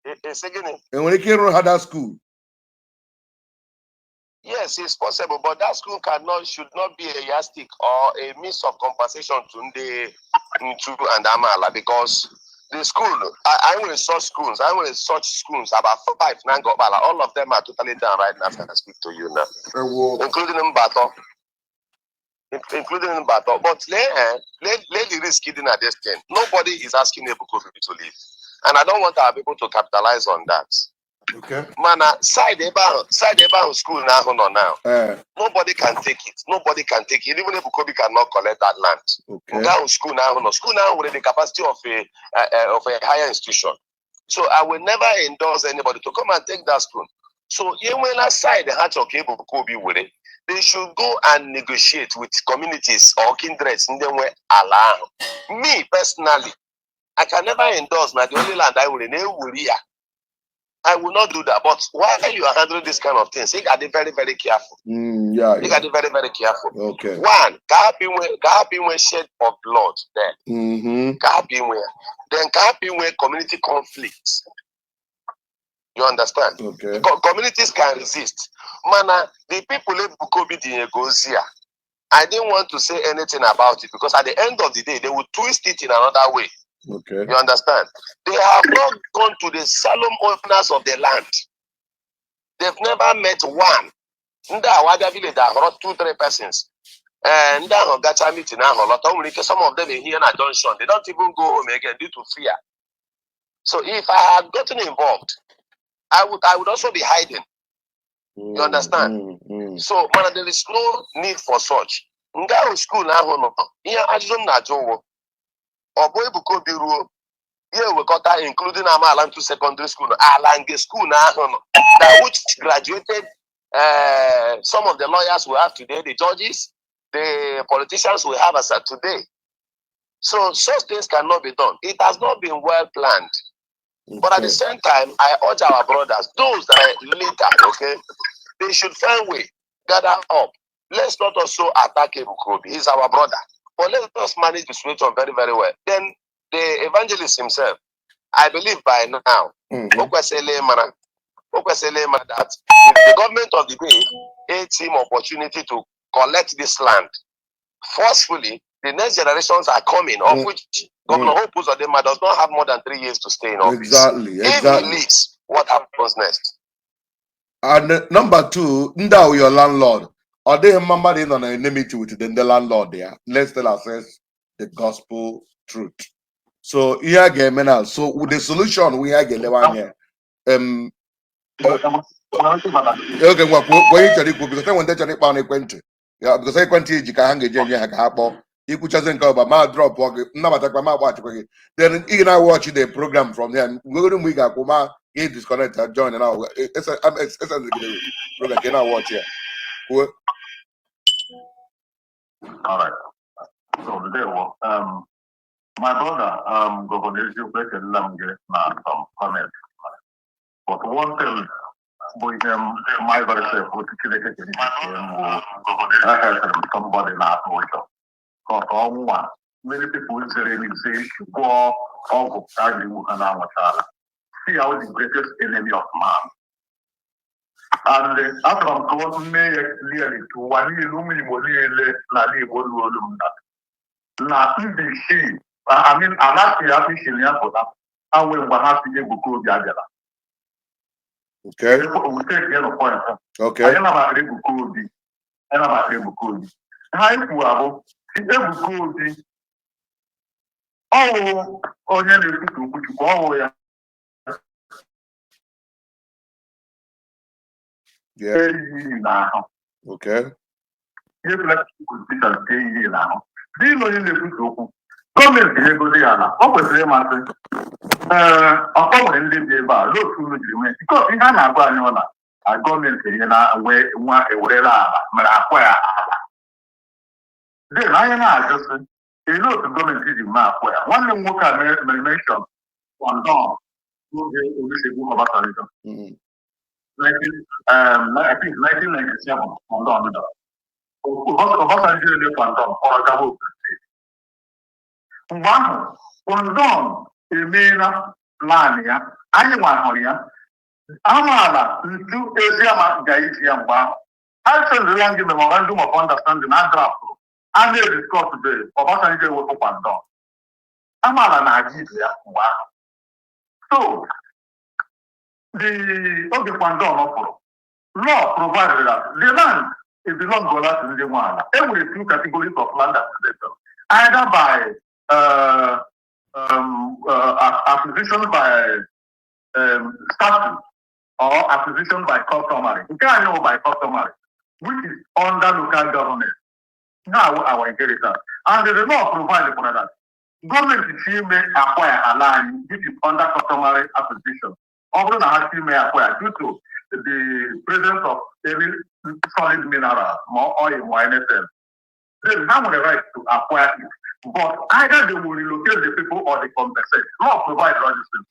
[SPEAKER 5] Ị gịnị?
[SPEAKER 1] Enwere ike ịrụrụ ha that school?
[SPEAKER 5] Yes, it's possible, but that school cannot, should not be a yardstick or a means of compensation to ndị Ntu and Amaala, because the school, I nwere such schools, I nwere such schools, about five na Ngokpala. All of them are totally down right now as I speak to you now,
[SPEAKER 1] Ewo.
[SPEAKER 5] Including Mbato. Including Mbato. But lay the risk hidden at this thing. Nobody is asking Ebuka Obi to leave. And I don't want our people to capitalize on that. Mana side ebe ahụ school na ahụ nọ now. Nobody can take it. Nobody can take it. Even Ebuka Obi cannot collect that land. Nke ahụ school na ahụ nọ. School now nwere the capacity of a higher institution. So I will never endorse anybody to come and take that school. So enwela side ha chọrọ ka Ebuka Obi were, they should go and negotiate with communities or kindreds ndị nwe ala ahụ. Me personally, I can never endorse na the only land I nwere na-ewuri ya. I will not do that. But while you are handling this kind of things, you got to be very, very careful. You got to be very, very careful. One, ka hapụ inwe shed of blood there. Ka hapụ inwe ya. Then ka hapụ inwe community conflict. You understand?
[SPEAKER 1] Okay.
[SPEAKER 5] Communities can resist. Mana the people Ebuka Obi dinyego ozi a, I didn't want to say anything about it because at the end of the day, they will twist it in another way. You understand? They have not gone to the solemn owners of the land. They've never met one. Ndị Awaja village ahọrọ two, three persons. Ee, ndị ahụ gacha meeting ahụ lọta, o nwere ike some of them ehihie na junction. They don't even go home again due to fear. So if I had gotten involved, I would also be hiding. You understand?
[SPEAKER 1] Mm.
[SPEAKER 5] So mana there is no need for such. Nga ahụ school ahụ nọ, ihe ajụjụ m na-ajụ ụgwọ, ọ bụ Ebuka Obi ruo ya ewekọta, including Amaala Ntu Secondary School, ala nke school ahụ nọ, that which graduated some of the lawyers we have today, the judges, the politicians we have as of today. So such things cannot be done. It has not been well planned. But at the same time, I urge our brothers, those that are later, okay, they should find way, gather up. Let's not also attack Ebuka Obi. He's our brother. But let us manage the situation very, very well. Then the evangelist himself, I believe by now, o kwesịrị ịmara, o kwesịrị ịmara that if the government of the day gave him opportunity to collect this land forcefully, the next generations are coming, of which Governor Hope Uzodinma does not have more than 3 years to stay in office. If he leaves, what happens next?
[SPEAKER 1] And number two, ndị ahụ your landlord. Ọ dịghị mma mmadụ ịnọ na enmity with the ndị landlord ya. Let's still assess the gospel truth. So ihe a ga-eme na, so with the solution we a ga-elewe anya. Oge ngwa, kwuo kwuo ihe ị chọrọ ikwu, because enwere ndị chọrọ ịkpọ n'ekwentị ya, because ekwentị iji ka ha ga-eji enye ha ka ha kpọọ. Ikwuchazi nke ọba ma drop gị, nnabatakwa ma agbaghachikwa gị, then ị na watch the program from here. Nwegoro mgbe ị ga-akwụ ma gị disconnect and join na esendịgide program ka ị na-watch ya. Kwuo.
[SPEAKER 4] All right. So ndewo. My brother, Governor Eziokwu, ekelela m gị na some comments. But one thing bụ ihe m my very self, otu Chineke siri jisie m bụ ahụrụ m somebody na-atụ ụjọ. Ka ọnwụ a, many people zere nze gwọọ ọgwụ ka a ga-egbu ha na-anwụchala. See how the greatest enemy of man. And achọrọ m ka o mee ya clearly to ụwa niile, ụmụ Igbo niile n'ala Igbo ruo olu m na ndị isii, I mean, ala si ya isi na ya pụta anwe mgbe ha si Ebuka Obi abịara. We take ya point. Anyị nabatara Ebuka Obi, anyị nabatara Ebuka Obi. Ha anyị kwuru abụ si Ebuka Obi ọwụ onye na-ekwusa okwu Chukwu, ọwụ ya eyighị n'ahụ. Ihe bụla politician eyighị n'ahụ n'ihi onye na-ekwusa okwu, gọọmenti nyegodi ya ala, ọ kwesịrị ịmasị ee ọkọ nwere ndị dị ebe a n'otu unu jiri nwee nke ihe a na-agwa anyị ọ na na gọọmenti enyela nwee nwa ewerela ala mere akwa ya ala dị na anyị na-ajụsị elee otu gọọmenti ji mee akwa ya. Nwanne m nwoke a mere mention London n'oge Olusegun Obasanjo. 19, I think 1997 Kwandon dara. Obasanjo ele Kwandon kpọrọ gawa Ogun Steeti. Mgbe ahụ Kwandon emeela plan ya, anyị nwa hụrụ ya. Amaala ntu Eziama ga-eji ya mgbe ahụ. A sendịrị gị memorandum of understanding na draft a na-ediscuss be Obasanjo ewepụ Kwandon. Amaala na-aga ije ya mgbe ahụ. So the oge Kwandon pụrụ, law provided that the land is belong to ndị nwe ala. E nwere two categories of land acquisition, either by acquisition by statute or acquisition by customary. Nke anyị wụ by customary, which is under local government. Now our inheritance. And the law provided for that. Gọọmenti chi ime acquire ala anyị, which is under customary acquisition. Ọ bụrụ na ha chi ime acquire due to the presence of any solid mineral, ma oil ma anything, then ha nwere right to acquire it. But either they will relocate the people or they compensate. Law provide all these things.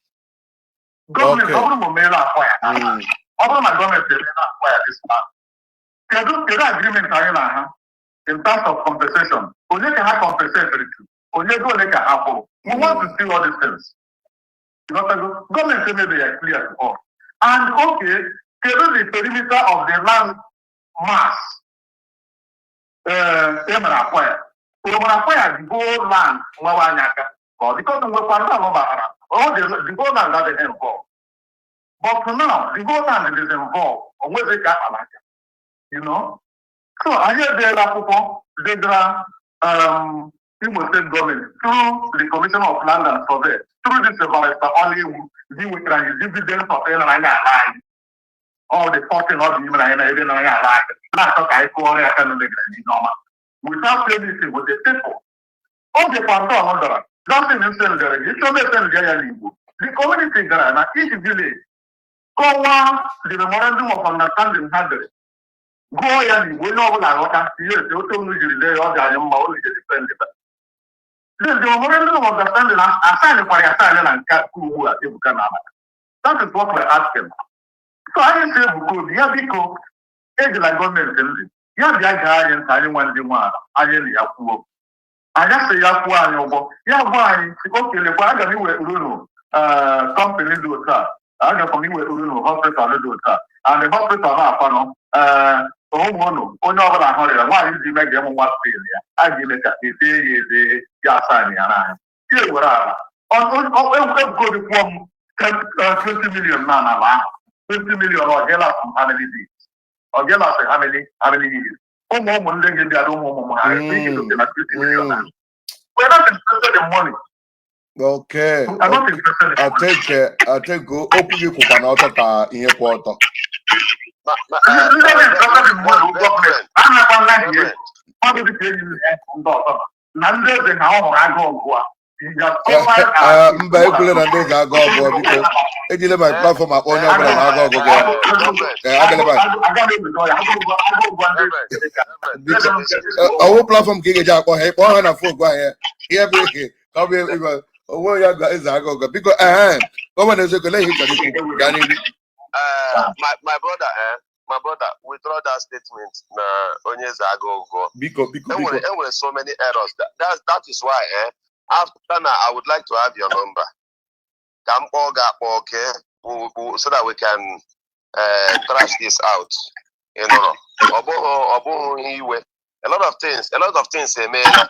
[SPEAKER 4] Gọọmenti ọ bụrụ ma o meela acquire ala, ọ bụrụ na gọọmenti emeela acquire this land, kedu agreement anyị na ha in terms of compensation? Onye ka ha compensate to? Onye ego ole ka ha kwụrụ? We want to see all these things. Ịghọtago? Gọọmenti emebe ya clear to us. And okay, kedu the perimeter of the land mass e mere acquire? O mere acquire the whole land nwewe anyị aka ka ọ because mgbe Kwandon batara, all the whole land adịghị involved. But now the whole land is involved. O nwezi ka akpara aka. So anyị edeela akwụkwọ degara Imo State Government through the Commission of Land and Survey, through this Barrister Oliwu ji wetara anyị dividends of ịnara anyị ala anyị. All the 14 ọ dị ime na anyị na ebe nara anyị ala anyị na-achọ ka anyị kụọrọ ya aka na megara anyị n'ọma without anything with the people. Oge Kwandon dara, nothing sendere gị ịchọ na-esend ya n'Igbo. The community gara na each village kọwaa the memorandum of understanding ha dere, gụọ ya n'Igbo, onye ọbụla aghọta. Yes, otu unu jiri dee ya, ọ dị anyị mma, unu ji defend. Then the memorandum of understanding assignkwara ya assign na nke ugbu a Ebuka na abata. That is what we're asking. So anyị si Ebuka Obi ya biko ejila gọọmenti ndị ya bịa gaa anyị ntị, anyị nwa ndị nwe ala anyị na ya kwuo. Anyị asị ya kwuo anyị ụgwọ, ya gwa anyị si o kelekwa, aga m iwe unu company dị otu a, agakwa m iwe unu hospital dị otu a, and the hospital na-akwanụ ụmụ unu, onye ọbụla hụrịra nwaanyị dị ime ga-emụ nwa spil ya, a ga-eme ka ete ya eze ya asan ya n'anya ya ewere ala. Ebuka Obi kwụọ m 20 million na ala ahụ, 20 million ọ ga-last how many days? Ọ ga-last how many years? Ụmụ ụmụ ndị gị bịara, ụmụ ụmụ ha ike na 20 million. We're not interested in money. I'm not interested in
[SPEAKER 1] I
[SPEAKER 4] money.
[SPEAKER 1] think I think okwu gị kwụkwa n'ọtọ ka ihe kwụ ọtọ.
[SPEAKER 4] Ndị na interested in money, gọọmenti anakwa nlaghị mmadụ dịka enyi m ya ndị ọzọ na ndị eze na ọ hụrụ agụụ gụa.
[SPEAKER 1] Mba, ekwule na ndị eze agụ ọgụ, biko. Ejile my platform akpọ onye ọbụla na agụ ọgụgụ ya. Agala biko. Ọwụ platform ka ị ga-eji akpọ ha, ịkpọ ha na phone gwa ha ihe bụ ihe ka ọ bụ ịba onwe ya ga eze agụ ọgụ, biko. Ehe, gọvanọ eziokwu, olee ihe ị chọrọ ikwu? Gaa n'ihu.
[SPEAKER 5] My brother, my brother, withdraw that statement na onye eze agụ ọgụgụ.
[SPEAKER 1] Biko, biko, biko.
[SPEAKER 5] Enwere so many errors. That is why, after now, I would like to have your number. Ka m kpọọ gị akpọ, okay? So that we can trash this out. You know, ọ bụghị ihe iwe. A lot of things emeela.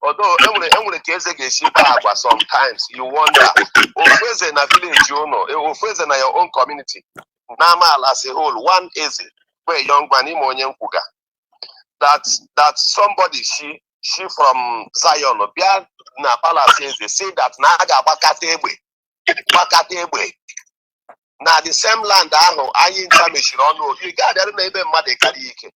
[SPEAKER 5] Although enwere ka eze ga-esi kpaa agwa, sometimes you wonder, ofu eze na village ụnụ, ofu eze na your own community, na amaala as a whole, one eze bụ a young man ime onye nkwuga that somebody she from Zion bịa na palace eze say that na a ga-agbakata egbe gbakata egbe na the same land ahụ anyị ncha mechiri ọnụ. Ị ga-abịarụ na ebe mmadụ karịa ike.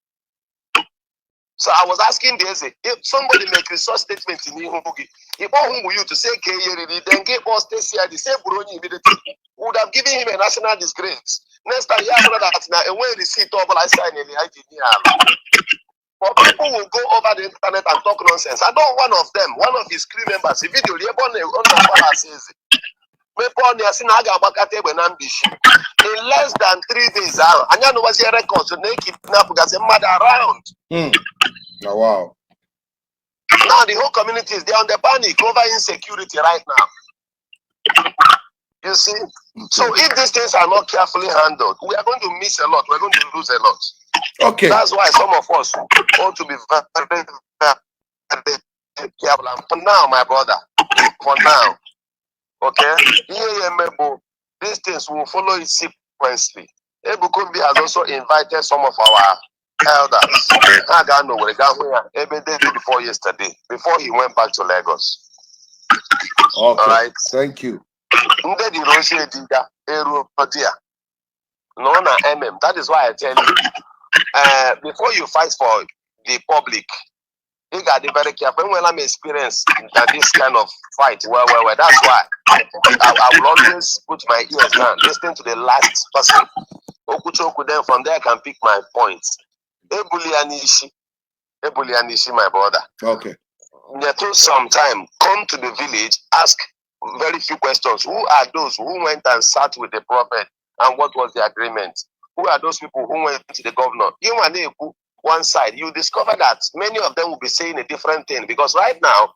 [SPEAKER 5] So I was asking the eze, if somebody make such statement n'ihu gị, ịkpọ ụmụ youth say ka e yeriri, then gị kpọọ state CID say bụrụ onye immediately would have given him a national disgrace. Next time ya bụrụ that na enweghị receipt ọbụla sign ya ji nye ala. But people will go over the internet and talk nonsense. I know one of them, one of his crew members, the video ebe ọ na-agbara ase eze. Mepee ọnụ ya sị na a ga-agbakọta egbe na Mbishi. In less than 3 days ahụ, anyị anụwazie records na ekidnapụgasị mmadụ around.
[SPEAKER 1] Na wow.
[SPEAKER 5] Now the whole community is there on the panic over insecurity right now. You see? So if these things are not carefully handled, we are going to miss a lot. We're going to lose a lot. That's why some of us want to be very, very careful. And for now, my brother, for now, okay, ihe ya eme bụ these things will follow it sequentially. Ebuka Obi has also invited some of our elders. Ha ga n'Owerri gaa hụ ya ebe day before yesterday, before he went back to Lagos.
[SPEAKER 1] Okay.
[SPEAKER 5] All right.
[SPEAKER 1] Thank you.
[SPEAKER 5] Ndị dịrị ozi ediga eruo di ya nọ na. That is why I tell you, before you fight for the public, ị ga-adị very careful. Enweela m experience na this kind of fight well well well. That's why I will always put my ears down, listen to the last person okwuchi okwu, then from there I can pick my points. Ebuli ya n'isi, ebuli ya n'isi, my brother. Nyetụ some time, come to the village, ask very few questions. Who are those who went and sat with the prophet, and what was the agreement? Who are those people who went to the governor? You and one side, you discover that many of them will be saying a different thing, because right now,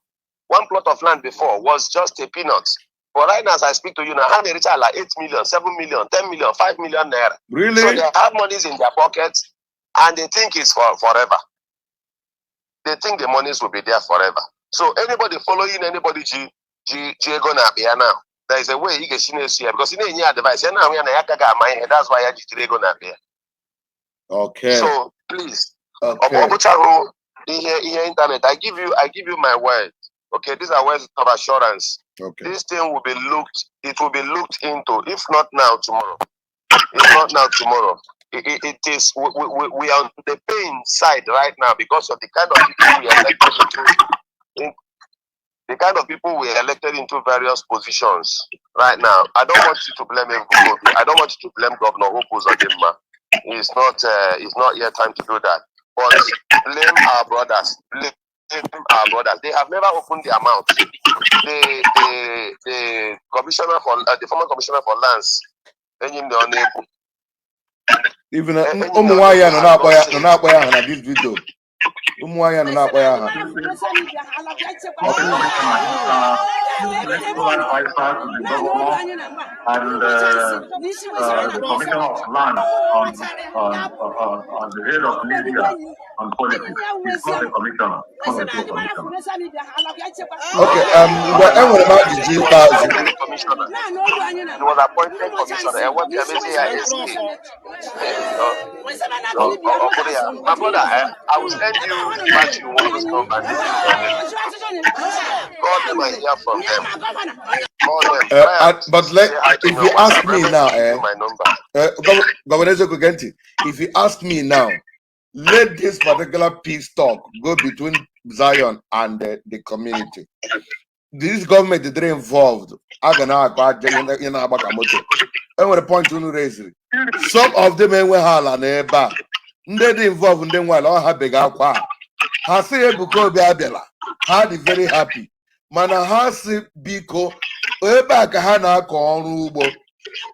[SPEAKER 5] one plot of land before was just a peanut. But right now, as I speak to you now, how many like 8 million, 7 million, 10 million, 5 million naira.
[SPEAKER 1] Really?
[SPEAKER 5] So they have monies in their pockets and they think it's for forever. They think the monies will be there forever. So anybody following anybody ji ji ji ego na akpa ya now, there is a way ị ga-esi na-esi ya, because ị na-enye ya advice ya na-ahụ ya na ya ka ga-ama ihe. That's why ya ji jiri ego na akpa ya. So please, ọ bụchaghị ihe internet. I give you my word. Okay, these are words of assurance. This thing will be looked, it will be looked into. If not now, tomorrow. If not now, tomorrow. It is we are on the pain side right now because of the kind of people we elected into the kind of people we elected into various positions right now. I don't want you to blame Ebuka Obi. I don't want you to blame Governor Hope Uzodinma. It's not yet time to do that. But blame our brothers. Blame our brothers. They have never opened their mouth. The commissioner for the former commissioner for lands, enyi m na ọ na-ekwu.
[SPEAKER 1] Even ụmụ nwaanyị a nọ na-akpọ ya aha na this video. Ụmụ nwaanyị a nọ na-akpọ ya aha.
[SPEAKER 4] Let's provide advice to the governor and the commissioner of land on the head of media on politics. He's not a commissioner, not a full commissioner.
[SPEAKER 1] Okay, ngwa, enwere m ajụjụ ikpeazụ.
[SPEAKER 5] Commissioner. He was appointed commissioner. And what amazing here is no, my brother, I will send you Matthew Nwoko's number. Call them and hear from them. Call them. Try and
[SPEAKER 1] But let,
[SPEAKER 5] say hi to
[SPEAKER 1] if
[SPEAKER 5] me
[SPEAKER 1] you
[SPEAKER 5] on
[SPEAKER 1] ask
[SPEAKER 5] WhatsApp.
[SPEAKER 1] me
[SPEAKER 5] Remember
[SPEAKER 1] now,
[SPEAKER 5] to give
[SPEAKER 1] eh,
[SPEAKER 5] you my number.
[SPEAKER 1] Governor Ezeoku Genti, if you ask me now, let this particular peace talk go between Zion and the community. This government is very involved. A ga na-akọ aja ihe na-agba ka moto. Enwere point unu raised. Some of them enweghị ala n'ebe a. Ndị dị involved, ndị nwe ala, ọ ha beghị akwa a. Ha sị Ebuka Obi abịala. Ha dị very happy. Mana ha sị biko, ebe a ka ha na-akọ ọrụ ugbo.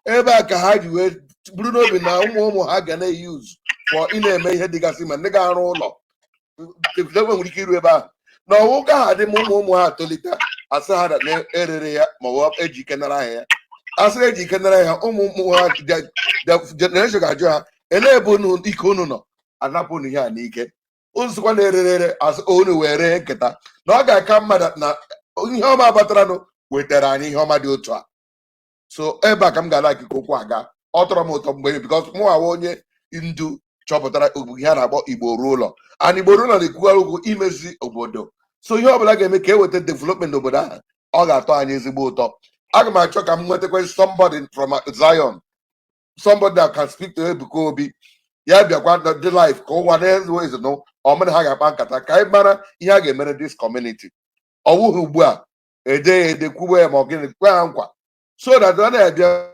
[SPEAKER 1] Ebe a ka ha ji wee buru n'obi na ụmụ ụmụ ha ga na-eyuzu for ị na-eme ihe dịgasị ma ndị ga-arụ ụlọ ebe nwere ike iru ebe ahụ na ọwụ ga ha dị ma ụmụ ụmụ ha tolite, asị ha na erere ya ma ọ bụ eji ike nara ha ya. Asị eji ike nara ya, ụmụ ụmụ ha generation ga-ajụ ha elee ebe unu ike unu nọ anapụ unu ihe a n'ike nsịkwa na-erere ere, asị unu wee ree nketa na ọ ga-aka mma na ihe ọma bataranụ wetara anyị ihe ọma dị otu a. So ebe a ka m ga-ala ka okwu aga. Ọ tọrọ m ụtọ mgbe because mụ awa onye ndu chọpụtara ihe a na-akpọ Igbo ruo ụlọ, and Igbo ruo ụlọ na-ekwugharị okwu imezi obodo. So ihe ọbụla ga-eme ka e weta development obodo ahụ, ọ ga-atọ anyị ezigbo ụtọ. Aga m achọ ka m nwetakwa somebody from Zion, somebody that can speak to Ebuka Obi. Ya bịakwa na dị live ka ụwa na-ezu ezinụ ọmụna ha ga-akpa nkata ka anyị mara ihe a ga-emere this community. Ọ wụghị ugbu a ede ya ede kwuwe ya ma ọ gịnị kwe ha nkwa so that ọ na-abịa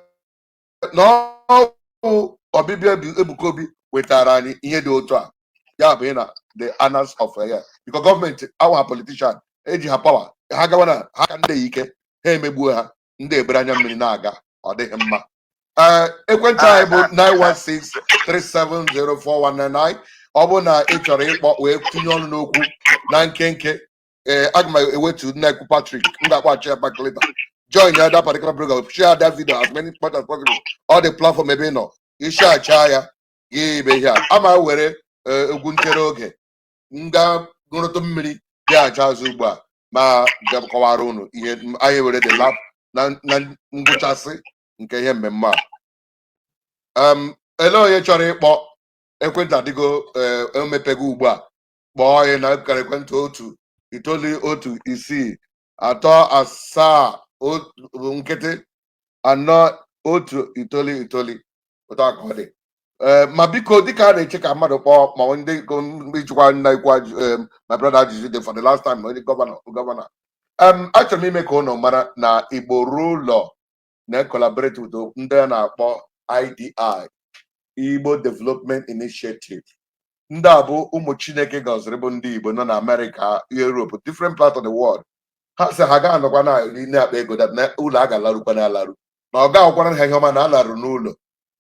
[SPEAKER 1] na ọwụ ọbịbịa Ebuka Obi wetara anyị ihe dị otu a. Ya bụ ị na the annals of ya, because gọọmenti awa politician eji ha power ha gawa na ha ka ndị ike ha emegbuo ha. Ndị ebere anya mmiri na-aga, ọ dịghị mma. Ee, ekwentị anyị bụ 916-370-4199. Ọ bụrụ na ị chọrọ ịkpọ wee tinye ọnụ n'okwu na nkenke. Ee, aga m ewetu Nnekwu Patrick, m ga-akpọghachi ya back later. Join ya that particular program, share that video as many much as possible, all the platform ebe ị nọ, ishacha ya gị ebe ihe a ama were egwu nchere oge m ga ṅụrụtụ mmiri, bịaghachi azụ ugbu a ma bịa kọwara unu ihe anyị were the lap na ngwụchasị nke ihe mmemme a. Ele onye chọrọ ịkpọ ekwentị adịgo emepego ugbu a. Kpọọ anyị na akara ekwentị 1 9 1 6 3 7 1 0 4 1 9 9. Otu a ka ọ dị. Ee, ma biko, dịka a na-eche ka mmadụ kpọọ ma ndị ijikwa nna ikwu, my brother ajụjụ dị for the last time, onye governor, achọrọ m ime ka ụnụ mara na Igbo ruo ụlọ na-collaborate with ndị a na-akpọ IDI, Igbo Development Initiative. Ndị a bụ ụmụ Chineke gọziri, bụ ndị Igbo nọ na America, Europe, different parts of the world. Ha sị ha ga-anọkwa na na-akpa ego that na ụlọ a ga-alarukwa na alarụ na ọ ga-akwara ha ihe ọma na alarụ n'ụlọ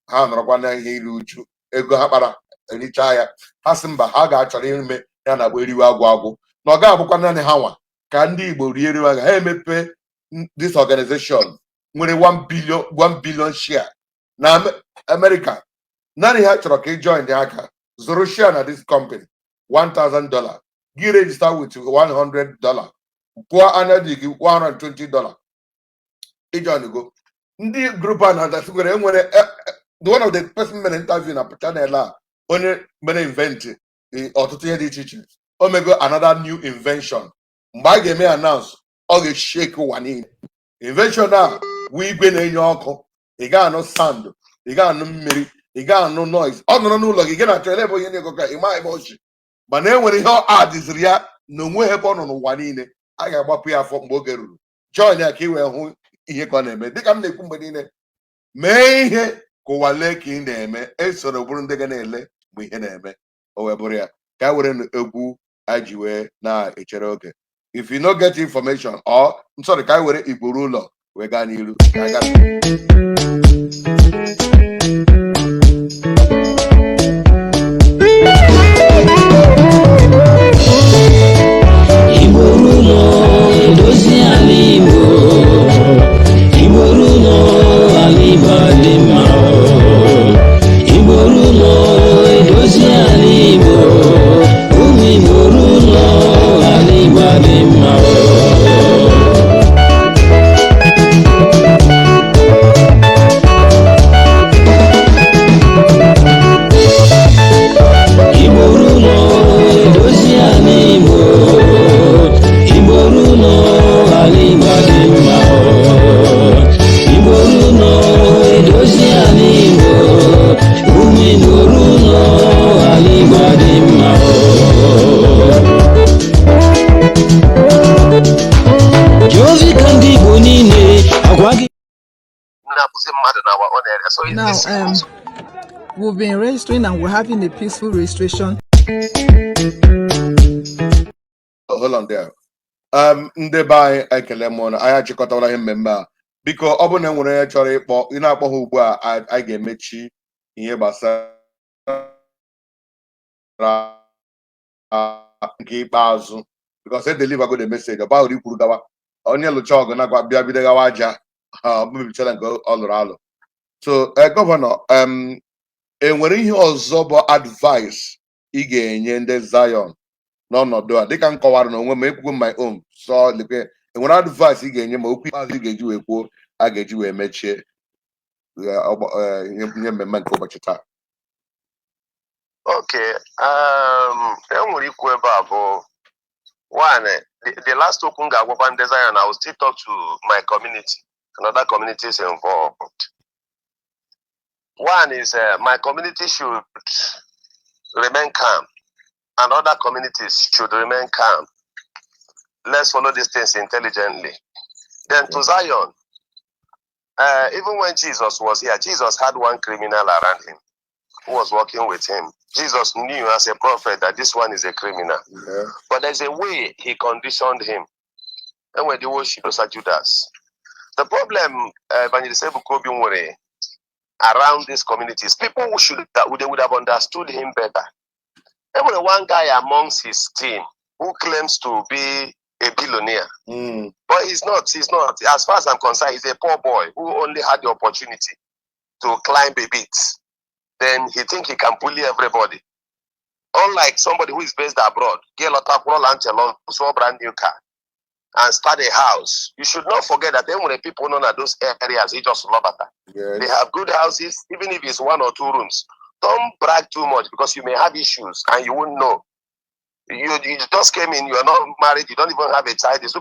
[SPEAKER 1] ha nọrọkwa na ihe iri uju, ego ha kpara erichaa ya. Ha sị mba, ha ga-achọrọ ime ya na agba eriwe agwụ agwụ na ọ ga-abụkwa naanị ha nwa ka ndị Igbo rie eriwe agha. Ha emepe this organization nwere 1 billion, 1 billion share na America. Naanị ha chọrọ ka ị join dị aka zụrụ share na this company, $1000, gị register with $100, kwụọ anya dị gị $120, ijoin go. Ndị group a na-adasikwere enwere the one of the person mere interview na channel a, onye mere invent ọtụtụ ihe dị iche iche. O mego another new invention. Mgbe a ga-eme announce, ọ ga-eshake ụwa niile. Invention a wụ igwe na-enye ọkụ. Ị ga-anụ sound, ị ga-anụ mmiri, ị ga-anụ noise. Ọ nọrọ n'ụlọ gị, gị na-achọ ele ebe onye na-ego ka ị ma ebe o si, mana e nwere ihe ọ adịziri ya na onwe ebe ọ nọ n'ụwa niile. A ga-agbapụ ya afọ mgbe oge ruru. Join ya ka ị wee hụ ihe ka ọ na-eme. Dịka m na-ekwu mgbe niile, mee ihe ka ụwa lee ka ị na-eme, esoro bụrụ ndị ga na-ele mgbe ihe na-eme. O wee bụrụ ya ka a were egwu anyị ji wee na-echere oge. If you no get information or I'm sorry, ka anyị were Igbo ruo ụlọ wee gaa n'iru ka anyị gaa.
[SPEAKER 6] Igbo ruo edozi ala Igbo. Igbo ruo ala Igbo dị mma. Igbo ruo edozi ala Igbo. Ụmụ Igbo ruo ala Igbo dị mma. Igbo ruo edozi ala Igbo. Igbo ruo ala Igbo dị mma. Igbo ruo edozi ala Igbo. Ụmụ Igbo ruo ala Igbo dị mma. Jovika, ndị Igbo niile agwa gị
[SPEAKER 5] Na-abụzi mmadụ na our own area, so it's
[SPEAKER 7] Now,
[SPEAKER 5] this
[SPEAKER 7] we've been registering and we're having a peaceful registration.
[SPEAKER 1] Hold on there. Ndị be anyị, ekele m ụnụ. Anyị achịkọtawala ihe mmemme a. Biko, ọ bụrụ na e nwere onye chọrọ ịkpọ, ị na-akpọ ha ugbu a. Anyị ga-emechi ihe gbasara nke ikpeazụ because e deliver go the message. Ọ baghị ikwuru gawa onye lụcha ọgụ na bịa bido gawa aja ha, ọ mebichara nke ọ lụrụ alụ. So governor, enwere ihe ọzọ bụ advice ị ga-enye ndị Zion n'ọnọdụ a? Dịka m kọwara n'onwe m, ekwugo my own. So lekwe, enwere advice ị ga-enye ma okwu ikpeazụ ị ga-eji wee kwuo a ga-eji wee mechie ihe mmemme nke ụbọchị taa?
[SPEAKER 5] Okay, enwere ikwu ebe a bụ one, the last okwu m ga-agwakwa ndị Zion, I will still talk to my community and other communities involved. One is my community should remain calm and other communities should remain calm. Let's follow these things intelligently. Then to Zion, even when Jesus was here, Jesus had one criminal around him who was working with him. Jesus knew as a prophet that this one is a criminal. But there's a way he conditioned him. And when they worship Judas. The problem Evangelist Ebuka Obi nwere around these communities, people who should that they would have understood him better. There was one guy amongst his team who claims to be a billionaire. But he's not. He's not. As far as I'm concerned, he's a poor boy who only had the opportunity to climb a bit. Then he think he can bully everybody. Unlike somebody who is based abroad, get a brand new car and start a house. You should not forget that then when the people know that those areas, he just love that. They have good houses, even if it's one or two rooms. Don't brag too much because you may have issues and you won't know. You just came in, you are not married, you don't even have a child, it's go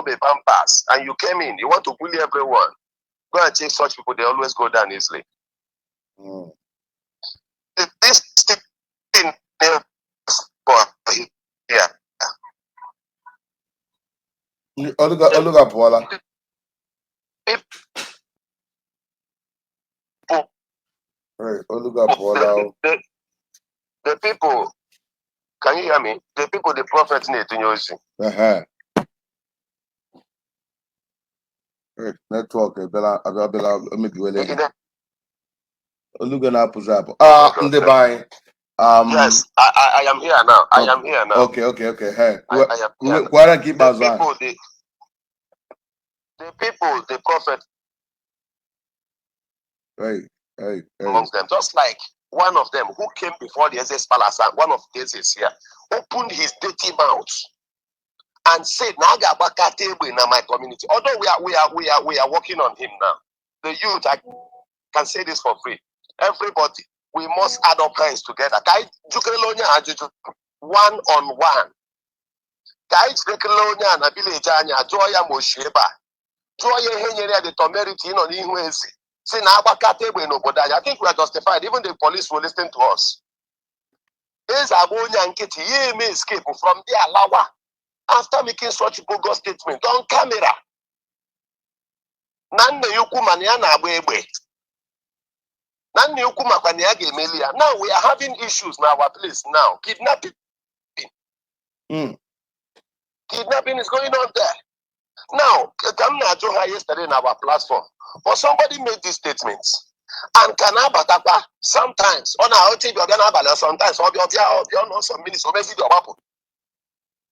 [SPEAKER 5] be pampers, and you came in, you want to bully everyone. Go and check such people, they always go down easily. This thing, yeah.
[SPEAKER 1] Olu gị apụọla.
[SPEAKER 5] People,
[SPEAKER 1] Hey, olu gị apụọla o.
[SPEAKER 5] The people, can you hear me? The people, the prophet na-etinye ozi.
[SPEAKER 1] Ehe. Hey, network ebela abịabịala emebiwela ihe. Olu gị na-apụzi apụ. Ah, ndị be anyị.
[SPEAKER 5] Yes, I am here now. I am here now.
[SPEAKER 1] Okay. Hey,
[SPEAKER 5] I am here now.
[SPEAKER 1] Kwara nke
[SPEAKER 5] The
[SPEAKER 1] ikpeazụ ahụ.
[SPEAKER 5] people, the people, the prophet
[SPEAKER 1] Hey, hey, hey.
[SPEAKER 5] amongst them, just like one of them who came before the Eze's palace, and one of the Ezes here, opened his dirty mouth and said, "Naga in my community." Although we are working on him now. The youth, I can say this for free. Everybody, we must add up hands together. Ka anyị jụkerela onye a ajụjụ one on one. Ka anyị jidekele onye a na village anyị ajụọ ya ma o si ebe a. Jụọ ya ihe nyere ya the temerity ịnọ n'ihu eze si na agbakata egbe n'obodo anyị. I think we are justified. Even the police will listen to us. Eze agba onye a nkịtị ya eme escape from there lawa after making such bogus statement on camera. Na nna ya ukwu mana ya na-agba egbe. Na nna ya ukwu makwa na ya ga-emeli ya. Now we are having issues na our place now. Kidnapping. Kidnapping is going on there. Now, ka m na-ajụ ha yesterday na our platform, but somebody made this statement. And ka na-abatakwa sometimes, ọ na-ahụta ịbịa ọbịa n'abalị, sometimes ọbịa ọbịa ọbịa ọ nọ some minutes, o mee video ọgbapụ.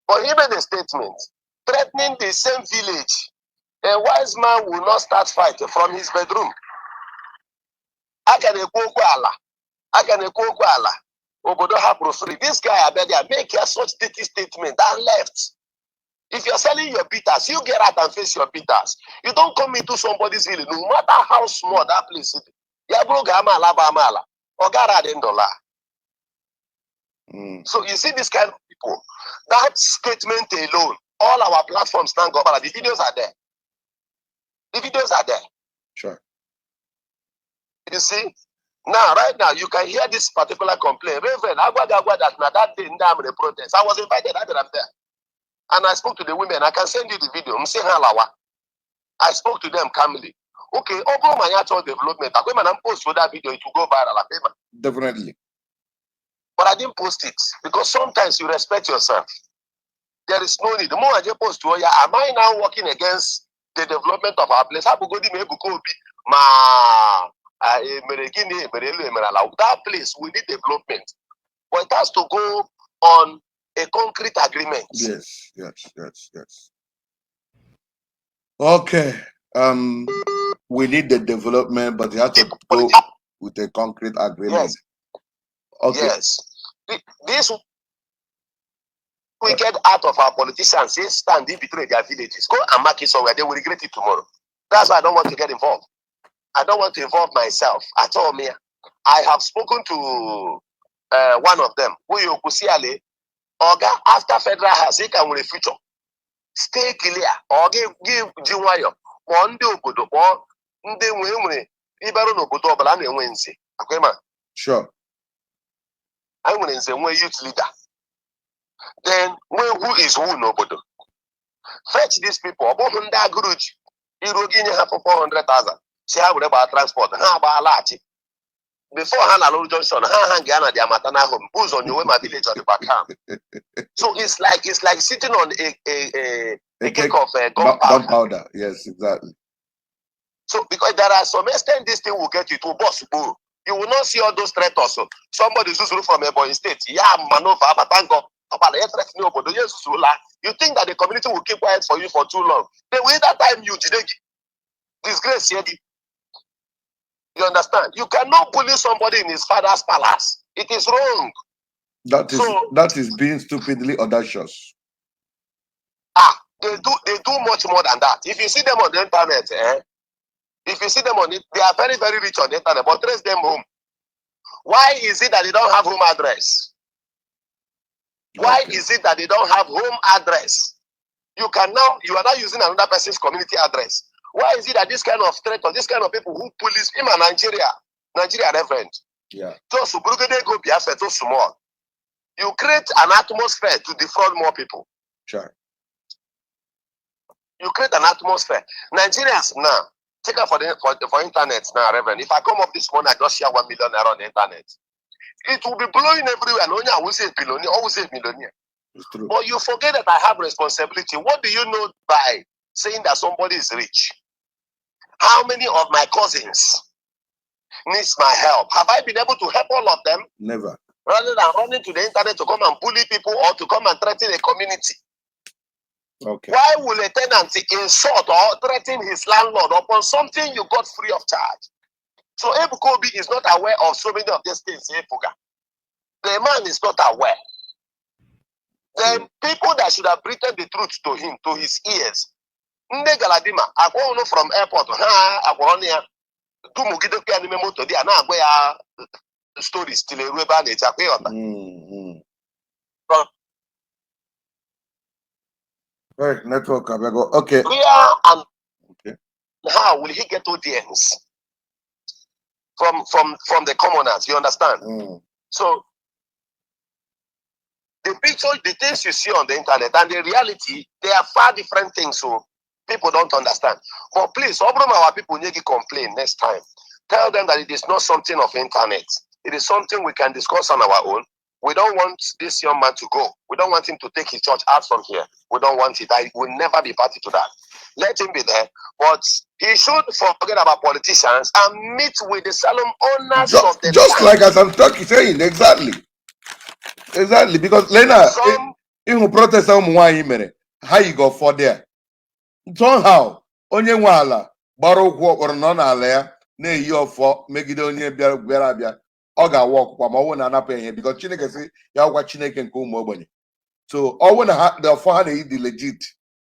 [SPEAKER 5] But he made a statement threatening the same village. A wise man will not start fight from his bedroom. A ka na-ekwu okwu ala. A ka na-ekwu okwu ala. Obodo hapụrụ free. This guy abịa there make a such dirty statement and left. If you're selling your bitters, you get out and face your bitters. You don't come into somebody's village, no matter how small that place is. Ya bụrụ ga amaala bụ amaala, ọ gara adị ndụ laa. So you see this kind of people, that statement alone, all our platforms now go, the videos are there. The videos are there. You see? Now, right now, you can hear this particular complaint. Reverend Agwa that now that day, ndị protest. I was invited, I am there. And I spoke to the women. I can send you the video. M sị ha lawa. I spoke to them calmly. Okay, ọ bụrụ ma ya chọọ development, akwe mana m post that video, it will go viral. Akwe ma.
[SPEAKER 1] Definitely.
[SPEAKER 5] But I didn't post it because sometimes you respect yourself. There is no need. The more I just post to ya, am I now working against the development of our place? Hapụgodi m Ebuka Obi ma ah, emere gịnị emere elu emere ala. That place, we need development. But it has to go on a concrete agreement.
[SPEAKER 1] Yes. Okay. We need the development, but you have to go with a concrete agreement.
[SPEAKER 5] Yes.
[SPEAKER 1] Okay.
[SPEAKER 5] Yes. This wicked out of our politicians say stand in between their villages. Go and mark it somewhere. They will regret it tomorrow. That's why I don't want to get involved. I don't want to involve myself at all. Me, I have spoken to one of them, Uyo Kusiale. Oga, after Federal House, he can with a future. Stay clear. Or give ji nwayọ kpọọ ndị obodo kpọọ ndị nwe nwere ịbarụ n'obodo ọbụla a na-enwe nze akwa ịma. Anyị nwere nze, nwee youth leader, then nwee who is who n'obodo. Fetch these people. Ọ bụghị ndị agụrụ ji iruo gị nye ha 400,000 si ha were gbaa transport ha agbaa laghachi before ha na-alụrụ junction ha ha ga na their maternal home bụ ụzọ nyowe ma village ọ dịkwa calm. So it's like sitting on a
[SPEAKER 1] A
[SPEAKER 5] cake
[SPEAKER 1] cake
[SPEAKER 5] of gunpowder.
[SPEAKER 1] Gunpowder. Yes, exactly.
[SPEAKER 5] So because there are some extent this thing will get you to boss go. You will not see all those traitors. Somebody zuzuru from Ebonyi State, ya maneuver abatango. Ọkpala ya threaten obodo ya ezuzurula. You think that the community will keep quiet for you for too long? They will either time you jide gị, disgrace ye gị. You understand? You cannot bully somebody in his father's palace. It is wrong.
[SPEAKER 1] That is
[SPEAKER 5] So
[SPEAKER 1] that is being stupidly audacious.
[SPEAKER 5] Ah, they do much more than that. If you see them on the internet, eh? If you see them on it, they are very, very rich on the internet, but trace them home. Why is it that they don't have home address? Why is it that they don't have home address? You are now using another person's community address. Why is it that this kind of threat or this kind of people who police in Nigeria, Nigeria, Reverend, just burugede go Biafra too small. You create an atmosphere to defraud more people. You create an atmosphere. Nigerians now, take up for internet now, Reverend. If I come up this morning, I just share 1 million naira on the internet. It will be blowing everywhere. And only I will say billionaire, always say millionaire.
[SPEAKER 1] It's true.
[SPEAKER 5] But you forget that I have responsibility. What do you know by saying that somebody is rich? How many of my cousins needs my help? Have I been able to help all of them?
[SPEAKER 1] Never.
[SPEAKER 5] Rather than running to the internet to come and bully people or to come and threaten a community. Why will a tenant insult or threaten his landlord upon something you got free of charge? So Ebuka Obi is not aware of so many of these things. Ebuka. The man is not aware. Then people that should have breathed the truth to him, to his ears. Ndị Galadima, akwa ụnụ from airport, ha akwọrọ ya, dumugidekwa ya n'ime moto dị ya na-agwa ya stories till eru ebe a na-eji akwa ịghọta.
[SPEAKER 1] Right, network abịago. Okay.
[SPEAKER 5] Where and how will he get audience from the commoners? You understand?
[SPEAKER 1] Mm.
[SPEAKER 5] So the picture, the things you see on the internet and the reality, they are far different things. So people don't understand. But please, ọ bụrụ ma our people nye gị complain next time, tell them that it is not something of internet. It is something we can discuss on our own. We don't want this young man to go. We don't want him to take his church out from here. We don't want it. I will never be party to that. Let him be there. But he should forget about politicians and meet with the salon owners of
[SPEAKER 1] Just,
[SPEAKER 5] the
[SPEAKER 1] just
[SPEAKER 5] land.
[SPEAKER 1] Like as I'm talking, saying, exactly. Exactly. Because Lena,
[SPEAKER 5] Some
[SPEAKER 1] ịhụ protest ụmụ nwaanyị mere, ha yigo ụfọdụ ya. Somehow, onye nwe ala gbara ụkwụ ọkpọrọ nọ n'ala ya na-eyi ọfọ megide onye bịara bịara abịa, ọ ga-awa ọkụkwa ma ọ bụrụ na anapụ ya ihe, because Chineke sị ya gwa Chineke nke ụmụ ogbenye. So ọ bụrụ na ha the ọfọ ha na-eyi dị legit,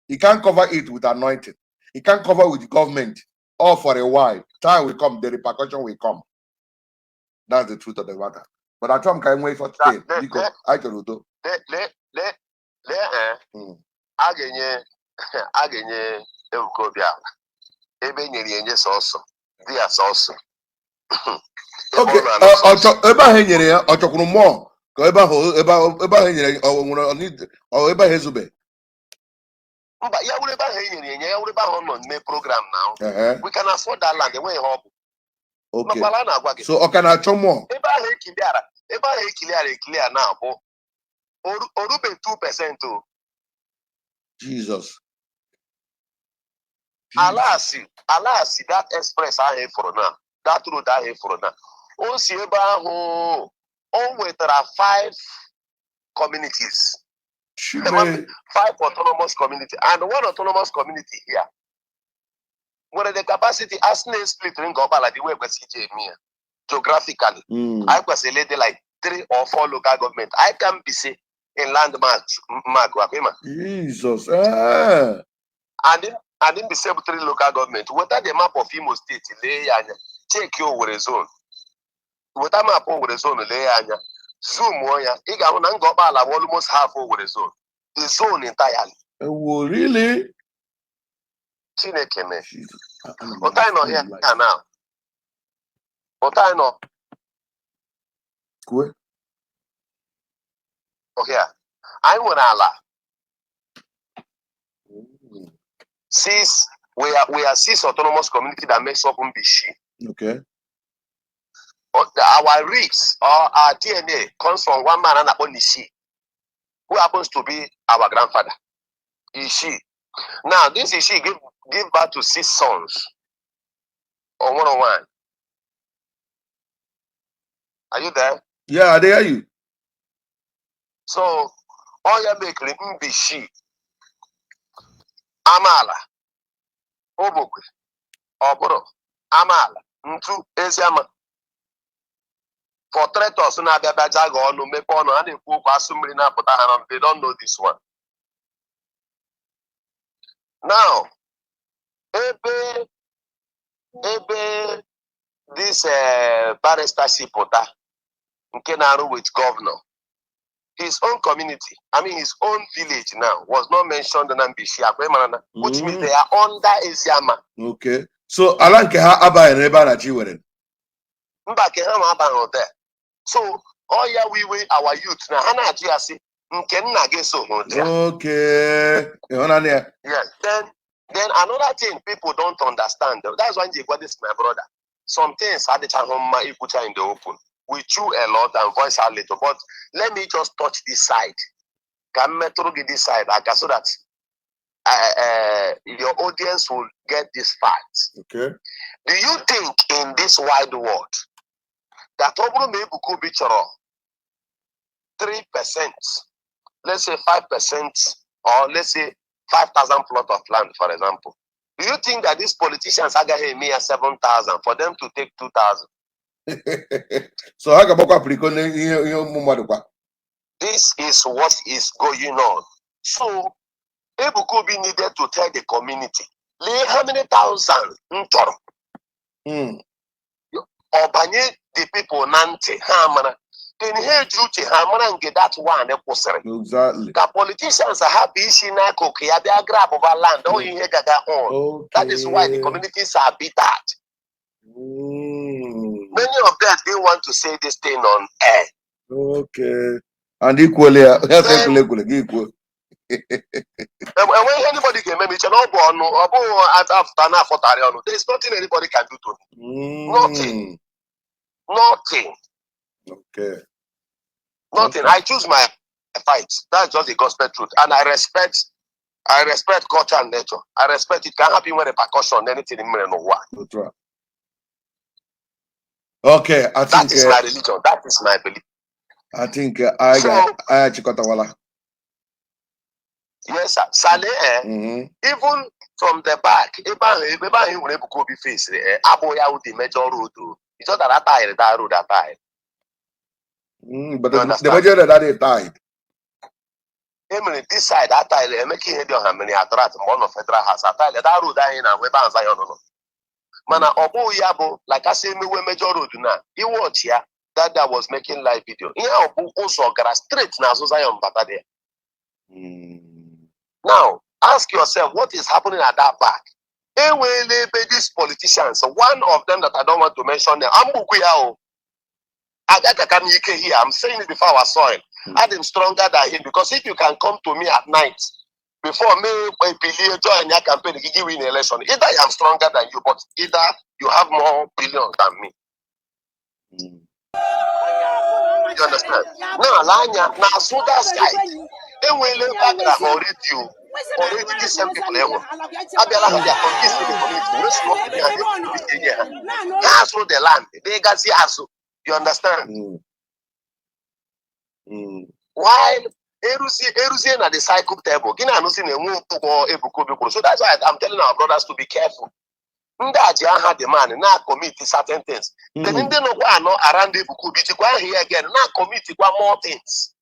[SPEAKER 1] you can't cover it with anointing. You can't cover with government. All for a while. Time will come, the repercussion will come. That's the truth of the matter. But achọrọ m ka e nwee such thing. Biko, anyị chọrọ udo.
[SPEAKER 5] Lee, lee, lee, lee, eh, a ga-enye Ebuka Obi ala ebe e nyere ya enye sọsọ dị ya sọsọ ebe ọ na-anọ
[SPEAKER 1] ọ
[SPEAKER 5] sọsọ.
[SPEAKER 1] Ebe ahụ e nyere ya, ọ chọkwuru mmụọ ka ebe ahụ e nyere ya, ọ nwere ọ ebe ahụ ezube.
[SPEAKER 5] Mba, ya wụrụ ebe ahụ e nyere ya enye, ya wụrụ ebe ahụ ọ nọ mee program na
[SPEAKER 1] Ehe.
[SPEAKER 5] we can afford that land. Enweghị ihe ọ bụ. Makwala a na-agwa gị.
[SPEAKER 1] So ọ ka na-achọ mmụọ.
[SPEAKER 5] Ebe ahụ ekiliara ekilia na abụ orube 2% o.
[SPEAKER 1] Jesus.
[SPEAKER 5] Ala asị that express ahụ ịfụrụ na that road ahụ ịfụrụ na o si ebe ahụ o nwetara five communities.
[SPEAKER 1] Chime.
[SPEAKER 5] Five autonomous community, and one autonomous community here nwere the capacity as na split Ngor Okpala the way kwesịrị iji eme ya geographically. Anyị kwesịrị ịdị like three or four local government. I can be say in landmark mark akwa.
[SPEAKER 1] Jesus. Eh.
[SPEAKER 5] And in the same three local government, weta the map of Imo State, lee ya anya, check Owerri zone, weta map Owerri zone, lee ya anya, zoom ya, ị ga-ahụ na Ngor Okpala bụ almost half Owerri zone, the zone entirely.
[SPEAKER 1] Ewo, really?
[SPEAKER 5] Chineke mee.
[SPEAKER 1] Jesus. Ana m
[SPEAKER 5] Ụta anyị nọ
[SPEAKER 1] ahụ
[SPEAKER 5] here
[SPEAKER 1] life.
[SPEAKER 5] Now, ụta anyị nọ
[SPEAKER 1] Kwe.
[SPEAKER 5] Here, anyị nwere ala six. We are six autonomous community that makes up Mbishi. But our roots or our DNA comes from one man a na-akpọ Nishi, who happens to be our grandfather. Ishi. Now, this Ishi give birth to six sons. O nwere nwaanyị. Are you there?
[SPEAKER 1] Yeah, I dey hear you.
[SPEAKER 5] So ọ ya mekiri Mbishi, Amaala, Ogbokwe, Ọbụrụ, Amaala, Ntu, Eziama, for traitors na-abịa bịa jaga ọnụ, mepee ọnụ ha na-ekwu okwu, asụ mmiri na-apụta ha na they don't know this one. Now, ebe this barrister si pụta nke na-arụ with governor, his own community, I mean his own village now, was not mentioned na Mbishi akwa ịmara na, which means they are under Eziama.
[SPEAKER 1] Okay. So ala nke ha abaghị n'ebe a na-achị were.
[SPEAKER 5] Mba, ke ha ma abaghị there. So ọ ya wiwe our youth na ha na-ajụ ya sị, nke nna gị so hụ there?
[SPEAKER 1] Okay. Ịhụnanya ya.
[SPEAKER 5] Yes. Then another thing people don't understand. That's why you got this, my brother. Some things adịchaghị mma ikwucha in the open. We chew a lot and voice a little, but let me just touch this side. Ka m metụrụ gị this side aka so that your audience will get this fact.
[SPEAKER 1] Okay.
[SPEAKER 5] Do you think in this wide world that ọ bụrụ ma Ebuka Obi chọrọ 3%, let's say 5%, or let's say 5,000 plot of land, for example, do you think that these politicians agaghị eme ya 7,000 for them to take 2,000?
[SPEAKER 1] So ha ga-agbakwa apiriko n'ihe ihe ụmụ mmadụ kwa.
[SPEAKER 5] This is what is going on. So Ebuka Obi needed to tell the community, lee how many thousand m chọrọ. Ọ banye the people na ntị, ha mara. Then ha eji uche ha mara nke that one kwụsịrị. Ka politicians hapụ isi n'akụkụ ya bịa grab over land, ọ ihe gaga on. That is why the communities are bitter. Many of them didn't want to say this thing on air.
[SPEAKER 1] Okay. And ikwuole ya, ya sị ekwule ekwule gị kwuo.
[SPEAKER 5] Enweghị ihe anybody ga-eme m. Iche na ọ bụ ọnụ, ọ bụghị afụta na-afọtarị ọnụ. There is nothing anybody can do to me. Nothing. Nothing. Nothing. I choose my fight. That's just the gospel truth. And I respect culture and nature. I respect it. Can happen when repercussion anything in mere n'ụwa.
[SPEAKER 1] Otu a. Okay, I
[SPEAKER 5] That
[SPEAKER 1] think
[SPEAKER 5] is my religion. That is my belief.
[SPEAKER 1] I think anyị ga anyị achịkọtawala.
[SPEAKER 5] Yes, sir. Sale, eh, even from the back, ebe ahụ nwere Ebuka Obi face, eh, abụghị ya wụ the major road o. It's just that atahịrị that road atahịrị.
[SPEAKER 1] But
[SPEAKER 5] You
[SPEAKER 1] the
[SPEAKER 5] understand?
[SPEAKER 1] majority that they tied.
[SPEAKER 5] E mere this side atahịrị. Emeka ihe dị ọha mere attract mgbe ọ nọ Federal House, atahịrị that road anyị na-ahụ ebe ahụ Zion nọ. Mana ọ bụghị ya bụ like asị emewe major road na iwọchi ya. That guy was making live video. Ihe ahụ bụ ụzọ gara straight n'azụ Zion bata there. Now, ask yourself what is happening at that back. Enweela ebe these politicians, one of them that I don't want to mention now, amgbukwu ya o. Agakaka m ike here, I'm saying it before our soil. I'm stronger than him because if you can come to me at night before me ebilie join ya campaign gị win election, either I am stronger than you, but either you have more billions than me. You understand? Now, ala anya n'azụ that side, enweela ebe a gara ha already these same people enwe abịala ha bịa conquest the community were small people ha dey enye ha ha azụrụ the land they gazi azụ. You understand? While eruzie na the cycle table, gị na-anụzi na-enwe ụgwọ Ebuka Obi kwuru. So that's why I'm telling our brothers to be careful. Ndị a ji aha the man na-commit certain things. Then ndị nọkwa anọ around Ebuka Obi jikwa aha ya again na-commit kwa more things.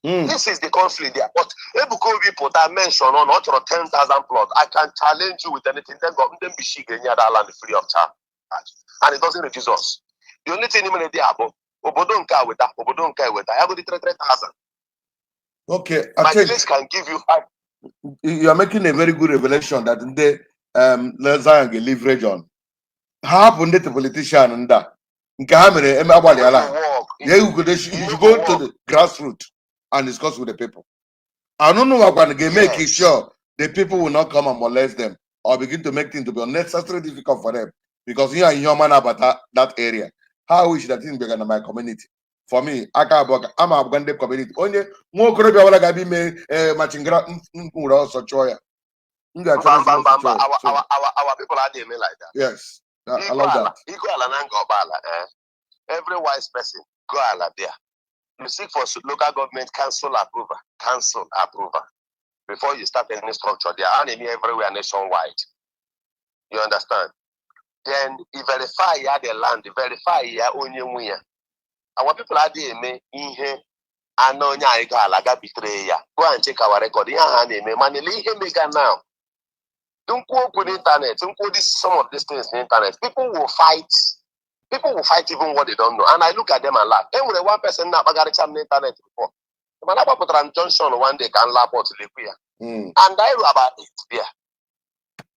[SPEAKER 5] This is the conflict there. But Ebuka Obi pụta mention on ọ chọrọ 10,000 plot. I can challenge you with anything. Then go ndị Mbishi ga-enye ya that land free of charge. And it doesn't reduce us. The only thing mere dị abụ obodo nke a weta, obodo nke a weta ya godi 3,000.
[SPEAKER 1] Okay, I
[SPEAKER 5] My
[SPEAKER 1] think
[SPEAKER 5] village can give you five.
[SPEAKER 1] You are making a very good revelation that ndị Zion ga leverage on. Ha hapụ ndị politician ndị a nke ha mere eme agbalịala ha.
[SPEAKER 5] Work.
[SPEAKER 1] Yeah, you should go to the grassroots and discuss with the people. Anunu wakwan ga make sure the people will not come and molest them or begin to make things to be unnecessarily difficult for them because here ihe ọma na-abata that area. How I wish that thing bịara na my community. For me, aka abụọ ka ama agwa ndị community. Onye nwa okorobịa ọbụla ga-abịa ime machingara m nwere ọsọ chụọ ya. M
[SPEAKER 5] Mba,
[SPEAKER 1] ga-achọrọ
[SPEAKER 5] mba, mba,
[SPEAKER 1] ezigbo
[SPEAKER 5] mba.
[SPEAKER 1] sure,
[SPEAKER 5] Our
[SPEAKER 1] sure.
[SPEAKER 5] our people adịghị eme like that.
[SPEAKER 1] Yes, I
[SPEAKER 5] Igo
[SPEAKER 1] love
[SPEAKER 5] ala,
[SPEAKER 1] that.
[SPEAKER 5] igo ala na Ngor Okpala, eh? Every wise person go ala there. You seek for local government council approval before you start any structure there. And everywhere nationwide. You understand? Then you verify ya the land, verify ya onye nwe ya. Our people adịghị eme ihe ana onye anyị go ala ga bitere ya. Go and check our record. Ihe ahụ a na-eme, mana ele ihe mega now. Nkwu okwu n'internet, nkwu this, some of these things n'internet, people will fight. People will fight even what they don't know. And I look at them and laugh. E nwere one person na-akpagharịcha m n'internet before. Mana agbapụtara m junction one day ka m lapọt lekwu ya. And I wrote about it there.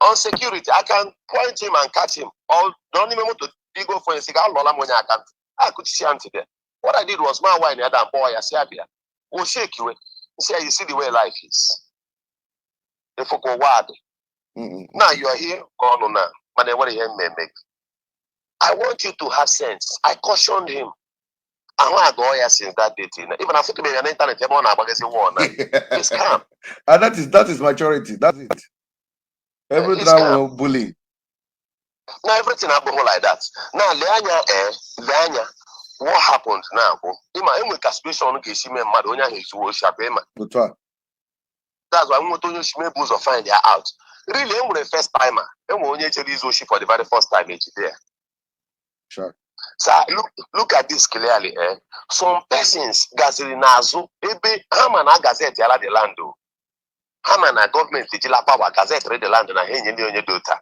[SPEAKER 5] On security, I can point him and catch him. Or don't even want to go for a alụọla m onye aka ntị. Akụchisi ya ntị there. What I did was my wine ya dan kpọọ ya si abịa. O shake iwe. Say, "You see the way life is. Efokwa ụwa dị. Now you are here, ka ọ nọ na mana enwere ihe mmemme gị. I want you to have sense." I cautioned him. Ahụ agụọ ya since that day till now. Even afụtụbeghị ya n'internet ebe ọ na-agbagazi wall na. It's calm.
[SPEAKER 1] And that is maturity. That's it. Everything
[SPEAKER 5] It's
[SPEAKER 1] I
[SPEAKER 5] calm.
[SPEAKER 1] will bully.
[SPEAKER 5] Now everything abụghị like that. Now lee anya, lee anya what happened now bụ ịma enwe ka situation ga-esi mee mmadụ, onye ahụ ezuo oshi akwa ịma.
[SPEAKER 1] Otu a.
[SPEAKER 5] That's why nweta onye oshi mebu ụzọ find ya out. Really, enwere first timer, enwere onye chere izu oshi for the very first time, ejide ya. Sir, look at this clearly, eh? Some persons gaziri n'azụ ebe ha ma na gazette yara the land o. Ha ma na gọọmenti ejila power gazette the land na ha enye ndị onye dị ụta.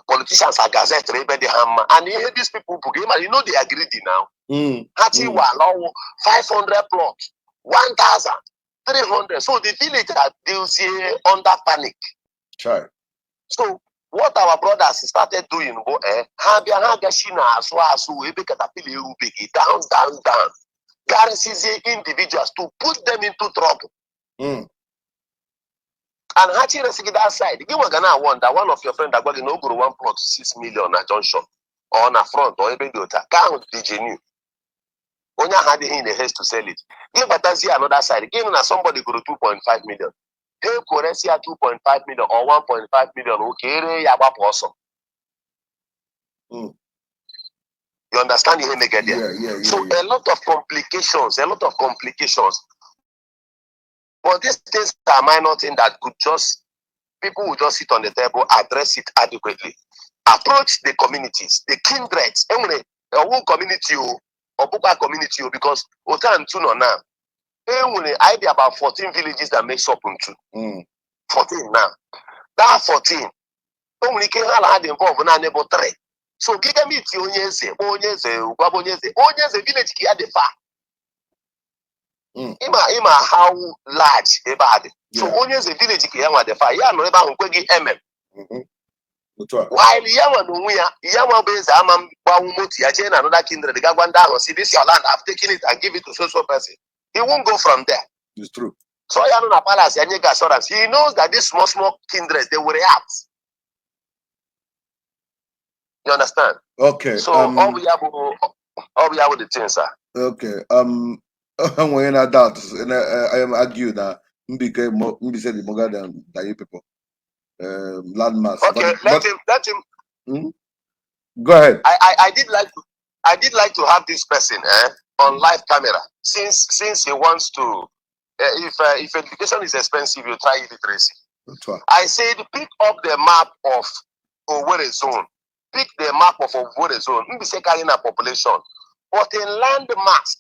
[SPEAKER 5] Politicians are gazette ebe dị ha mma, and ihe these people bụ gị ma, you know they are greedy now. Ha chi ala ọwụ 500 plot, 1300, so the village are dealzie under panic. So what our brothers started doing bụ ha bịa, ha gachi n'azụ azụ ebe caterpillar erubeghị, down, down, down, garịsịzie individuals to put them into trouble. And ha chiresi gị that side, gị nwa ga na wonder, one of your friend agwa gị na o goro one plot 6 million na junction or na front or ebe dị ụta ka ahụ dị genuine. Onye ahụ adịghị in a haste to sell it. Gị batazie another side, gị nụ na somebody goro 2.5 million, ha ekweresi ya 2.5 million or 1.5 million, oke ere ya gbapụ ọsọ. You understand ihe mege there?
[SPEAKER 1] Yeah.
[SPEAKER 5] So a lot of complications, a lot of complications, but these things are minor things that could just, people will just sit on the table, address it adequately, approach the communities, the kindreds. Enwere ọwụ community o, ọ bụkwa community o, because otu a Ntu nọ now, enwere anyị dị about 14 villages that makes up Ntu. 14 now. That 14, o nwere ike ha na ha dị involve naanị bụ 3. So gị ga meet onye eze, kpọọ onye eze, gwaba onye eze, onye eze village ka ya dị far. Ịma how large ebe a dị. So onye eze village ka ya nwa dị far, ya nọ ebe ahụ kwe gị emem.
[SPEAKER 1] Otu a.
[SPEAKER 5] While ya nwa n'onwe ya, ya nwa bụ eze, ama gbanwu moto ya jee na another kindred ga gwa ndị ahụ si, "This your land, I've taken it and give it to so so person." He won't go from there.
[SPEAKER 1] It's true.
[SPEAKER 5] So ya nọ na palace ya nye gị assurance. He knows that these small small kindreds, they will react. You understand?
[SPEAKER 1] Okay.
[SPEAKER 5] So ọ bụ ya bụ ọ bụ ya bụ the thing, sir.
[SPEAKER 1] Okay. When I doubt, and I am argue that Mbike Mbaise the more than you people. Landmass.
[SPEAKER 5] Okay,
[SPEAKER 1] But,
[SPEAKER 5] let
[SPEAKER 1] but
[SPEAKER 5] him let him
[SPEAKER 1] Go ahead.
[SPEAKER 5] I did like to have this person on live camera since he wants to if education is expensive, you try illiteracy.
[SPEAKER 1] Otu a.
[SPEAKER 5] I said pick up the map of Owerri zone. Pick the map of Owerri zone. Mbaise carrying a population, but in land mass,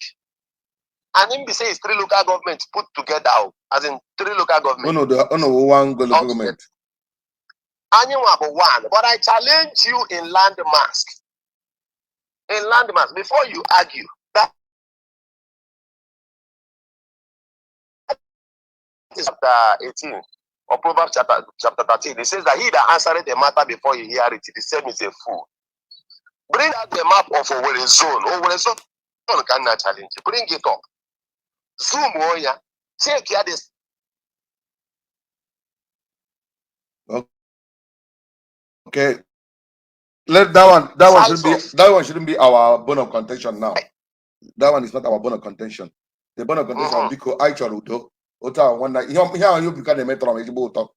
[SPEAKER 5] and Mbaise is three local governments put together, oh, as in three local governments.
[SPEAKER 1] Unu the unu one local
[SPEAKER 5] All
[SPEAKER 1] government.
[SPEAKER 5] Anyị nwa bụ one, but I challenge you in land mass. In land mass, before you argue, that is chapter 18 or Proverbs chapter 13. It says that he that answereth the matter before he hear it, the same is a fool. Bring out the map of Owerri zone. Owerri zone can not challenge. Bring it up. Zoom on ya. Check ya this.
[SPEAKER 1] Okay. Let that one
[SPEAKER 5] Size
[SPEAKER 1] shouldn't be
[SPEAKER 5] of
[SPEAKER 1] that one shouldn't be our bone of contention now. That one is not our bone of contention. The bone of contention, biko, anyị chọrọ udo. Otu a nwanna ihe ihe ahụ obi ka na-emetọrọ m ezigbo ụtọ.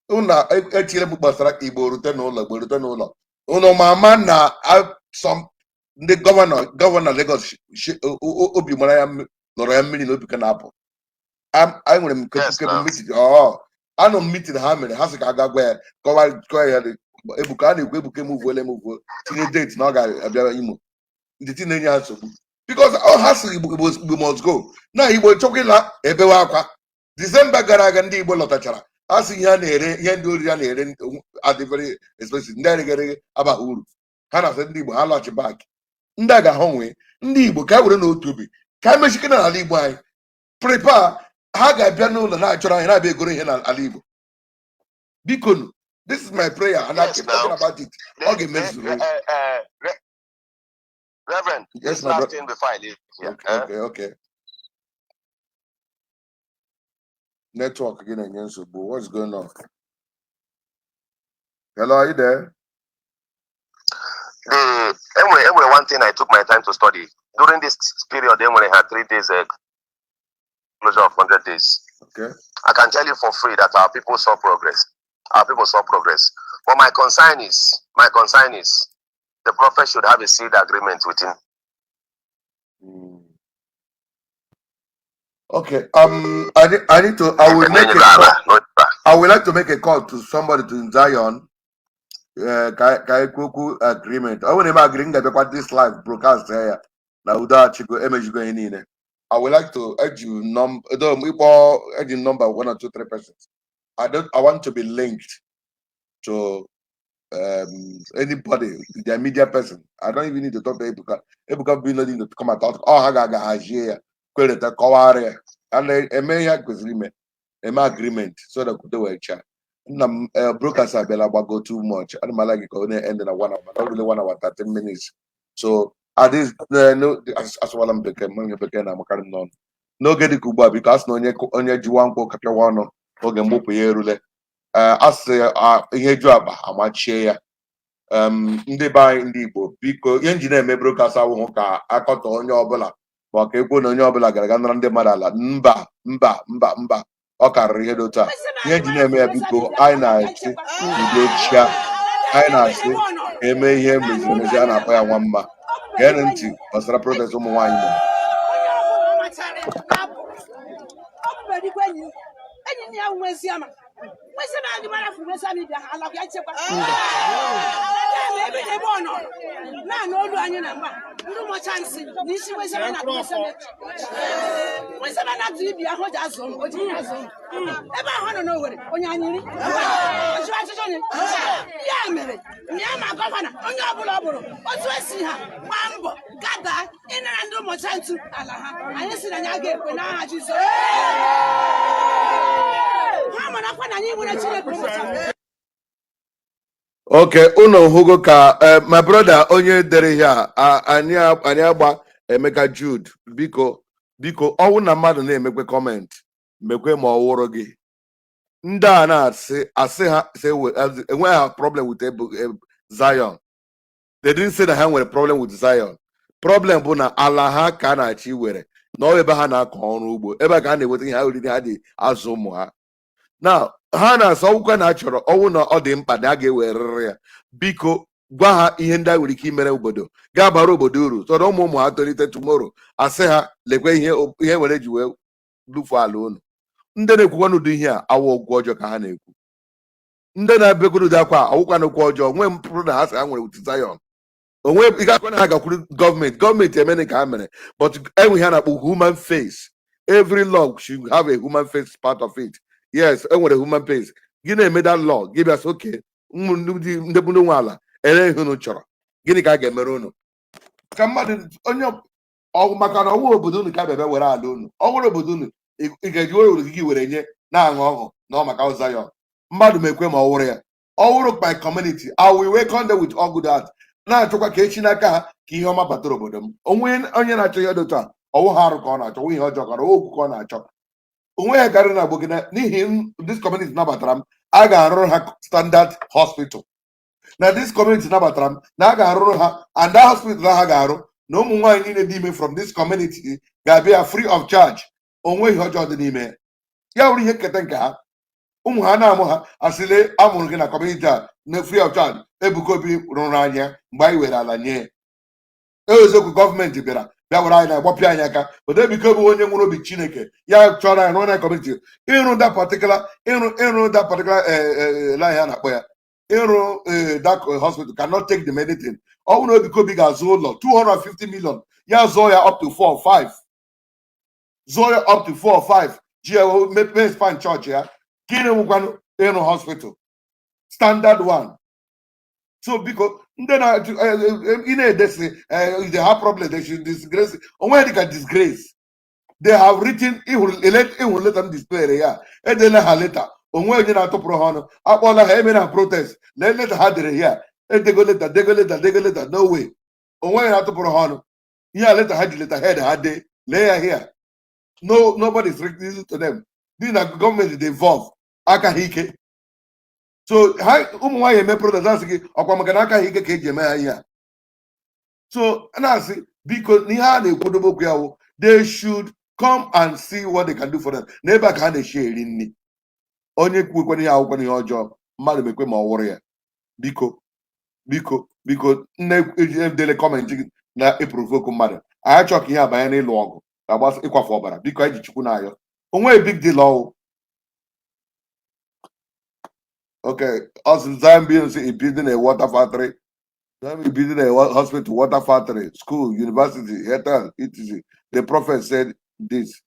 [SPEAKER 1] Unu etinyere m gbasara Igbo rute n'ụlọ, Igbo rute n'ụlọ. Unu ma ama na some ndị governor Lagos obi mara ya lọrọ ya mmiri na obi ka na-apụ. Anyị nwere m
[SPEAKER 5] Yes,
[SPEAKER 1] kebu
[SPEAKER 5] now.
[SPEAKER 1] meeting, ọ anọ m meeting ha mere, ha sị ka a ga gwa ya, kọwa kọwa ya dị. Ebuka a na-ekwu, Ebuka emuvuola emuvuo, tinye date na ọ ga-abịa Imo. Ndị ti na-enye ha nsogbu because ọ ha sị Igbo, Igbo, Igbo must go na Igbo chọkwa ịla ebewe akwa. Disemba gara aga ndị Igbo lọtachara, a sị ihe a na-ere, ihe ndị oriri a na-ere adị very expensive, ndị eregere abaghị uru. Ha na-asị ndị Igbo ha lọghachi back. Ndị a ga-ahụ nwee ndị Igbo ka e were n'otu obi ka e mechikere n'ala Igbo. Anyị prepare, ha ga-abịa n'ụlọ na-achọrọ anyị na-abịa egoro ihe n'ala Igbo. Biko nu, this is my prayer and I
[SPEAKER 5] Yes,
[SPEAKER 1] keep talking
[SPEAKER 5] now.
[SPEAKER 1] about it. Ọ ga-emezuru.
[SPEAKER 5] Reverend,
[SPEAKER 1] Yes,
[SPEAKER 5] this
[SPEAKER 1] my
[SPEAKER 5] last
[SPEAKER 1] brother.
[SPEAKER 5] thing before I leave here.
[SPEAKER 1] Okay.
[SPEAKER 5] Eh?
[SPEAKER 1] Okay. Network gị na-enye nsogbu. What's going on? Hello, are you there?
[SPEAKER 5] The enwere one thing I took my time to study during this period. Enwere had 3 days closure of 100 days. I can tell you for free that our people saw progress. Our people saw progress. But my concern is, the prophet should have a seed agreement with him.
[SPEAKER 1] Okay. I need to. I will make a call. I would like to make a call to somebody to Zion. Ka ekwu okwu agreement. Ọ bụrụ na eme agree, m ga-abịakwa this live broadcast ya na udo achịgo emejigo ihe niile. I would like to eji num though ịkpọ eji number one or two three persons. I don't I want to be linked to anybody, their media person. I don't even need to talk to Ebuka. Ebuka be no need to come and talk. Ọ ha ga-aga hazie ya, kwereta, kọwara ya. And eme ihe a kwesịrị ime. Eme agreement so that udo wee chaa. Nna m, broadcast abịala gbago too much. Ana m ala gị ka ọ na-end na 1 hour, but not really 1 hour 13 minutes. So at this no, asụwala m bekee, m ihe bekee na-amakarị m n'ọnụ. N'oge dịka ugbu a, biko, a sị na onye jiwa nkwụ kapịawa ọnụ, oge mgbupụ ya erule. A sị ihe ju akpa amachie ya. Ndị be anyị, ndị Igbo, biko, ihe nji na-eme broadcast awụhụ ka akọtọ onye ọbụla ma ọ ka ekwu na onye ọbụla gara aga nara ndị mmadụ ala. Mba, mba, mba, mba, ọ karịrị ihe dị otu a. Ihe nji na-eme ya, biko, anyị na-achị udo chia, anyị na-asị ka eme ihe meziri emezi a na-akpọ ya nwa mma. Geenụ ntị gbasara protest ụmụ nwaanyị mere.
[SPEAKER 8] Onye ọbụla ọ machara na-apụ, ọ bụberikwa enyi enyi ya nwezi ama nwezi na adị mara fụ nwezi ama ịbịa ha alakwa ya chekwa ya ma ebe ebe ọ nọ na-anụ olu anyị na mgba ndị ụmụcha nsị na isi nwezi ama na nwezi ama na atụ ibi ahụ o ji azụ ụmụ o ji ihe azụ ụmụ ebe ahụ ọ nọ n'Owere onye anyị ri ọjụ ajụjụ ni ya mere na ya ma governor onye ọbụla ọ bụrụ otu esi ha gbaa mbọ gada ịnara ndị ụmụcha ntụ ala ha. Anyị sị na anyị ga-ekwe n'aha Jizọs. Ha marakwa na anyị nwere Chineke ụmụcha.
[SPEAKER 1] Okay, unu hụgo ka my brother onye dere ihe a, anyị agba Emeka Jude, biko, biko, ọwụ na mmadụ na-emekwe comment, mekwe ma ọ wụrụ gị. Ndị a na-asị asị ha sị enweghị ha problem with Zion. They didn't say na ha nwere problem with Zion. Problem bụ na ala ha ka a na-achọ iwere na ọ ebe ha na-akọ ọrụ ugbo, ebe a ka ha na-enweta ihe ha oriri ha dị azụ ụmụ ha. Na ha na-asọ ọgwụkwa na achọrọ ọnwụ na ọ dị mkpa na a ga-ewerịrị ya. Biko, gwa ha ihe ndị a nwere ike imere obodo ga-abara obodo uru, sọrọ ụmụ ụmụ ha tolite tomorrow, asị ha lekwe ihe ihe nwere ji wee lufuo ala unu. Ndị na-ekwukwa n'ụdị ihe a awụ okwu ọjọọ ka ha na-ekwu. Ndị na-ebekwuru ụdị akwa awụkwa n'okwu ọjọọ nwee mpụrụ na ha sị ha nwere with Zion onwe. Ị ga-akwa na ha gakwuru gọọmenti, gọọmenti emene ka ha mere, but enwe ihe a na-akpọ human face. Every law should have a human face part of it. Yes, enwere human face. Gị na-eme that law, gị bịa sị oke ndị ndị bụ ndị nwe ala ere ihe unu chọrọ, gịnị ka a ga-emere unu ka mmadụ onye ọ maka na ọwụ obodo unu ka a bịa were ala unu. Ọ were obodo unu, ị ga-eji were gị were nye na-aṅụ ọṅụ na ọ maka Zion. Mmadụ ma ekwe ma ọ wụrụ ya, ọ wụrụ my community, I will welcome them with all good heart, na-achọkwa ka echi n'aka ha ka ihe ọma batara obodo m. Onwe onye na-achọ ihe dị otu a, ọwụ ha arụ ka ọ na-achọ, ọwụ ihe ọjọọ ka ọ okwu ka ọ na-achọ onwe ya karịrị na agbo gị n'ihi this community nabatara m, a ga-arụrụ ha standard hospital. Na this community nabatara m, na a ga-arụrụ ha and that hospital ha ga-arụ na ụmụ nwaanyị niile dị ime from this community ga-abịa free of charge. Onwe ihe ọjọọ dị n'ime ya, wụrụ ihe nketa nke ha. Ụmụ ha na-amụ ha asịle amụrụ gị na community a na free of charge. Ebuka Obi rụrụ anya mgbe anyị were ala nye ya. Eziokwu, gọọmenti bịara bịa were anyị na-agbapịa anyị aka, but Ebuka Obi, onye nwere obi Chineke, ya chọrọ anyị rụọ na community, ịrụ that particular ịrụ that particular line a na-akpọ ya ịrụ that hospital cannot take them anything. Ọ bụrụ na Ebuka Obi ga-azụ ụlọ 250 million, ya zụọ ya up to 4 or 5, zụọ ya up to 4 or 5, ji ya mepee span chọọchị ya. Gịnị nwekwanụ ịrụ hospital standard one? So biko, ndị na ị na-edesi, they have problem, they should disgrace onwe dịka disgrace. They have written, ịhụrụ leta m display ya, edela ha leta, onwe onye na-atụpụrụ ha ọnụ. Akpọọla ha, emere ha protest. Lee leta ha dere ya, edego leta, dego leta, dego leta, no way, onwe onye na-atụpụrụ ha ọnụ. Ihe a leta ha ji leta head ha dee, lee ya here. No, nobody is listening to them n'ihi na gọọmenti dị involve aka ha ike. So ha ụmụ nwaanyị eme protest, asị gị ọkwa maka na aka ha ike ka eji eme ha ihe a. So a na-asị, biko, n'ihe a na-ekwodobe okwu ya wụ they should come and see what they can do for them. N'ebe a ka ha na-eshi eri nri. Onye kwuekwana ihe akwụkwọ ihe ọjọọ mmadụ mekwe ma ọ wụrụ ya. Biko, biko, biko, nne, edele comment gị na ị provoke mmadụ. Anyị achọ ka ihe abanye n'ịlụ ọgụ agbasa ịkwafu ọbara. Biko, anyị ji Chukwu na-ayọ onwe big deal ọwụ. Okay, also Zion BMC is building a water factory. Zion is building a hospital, water factory, school, university, hotel, etc. The prophet said this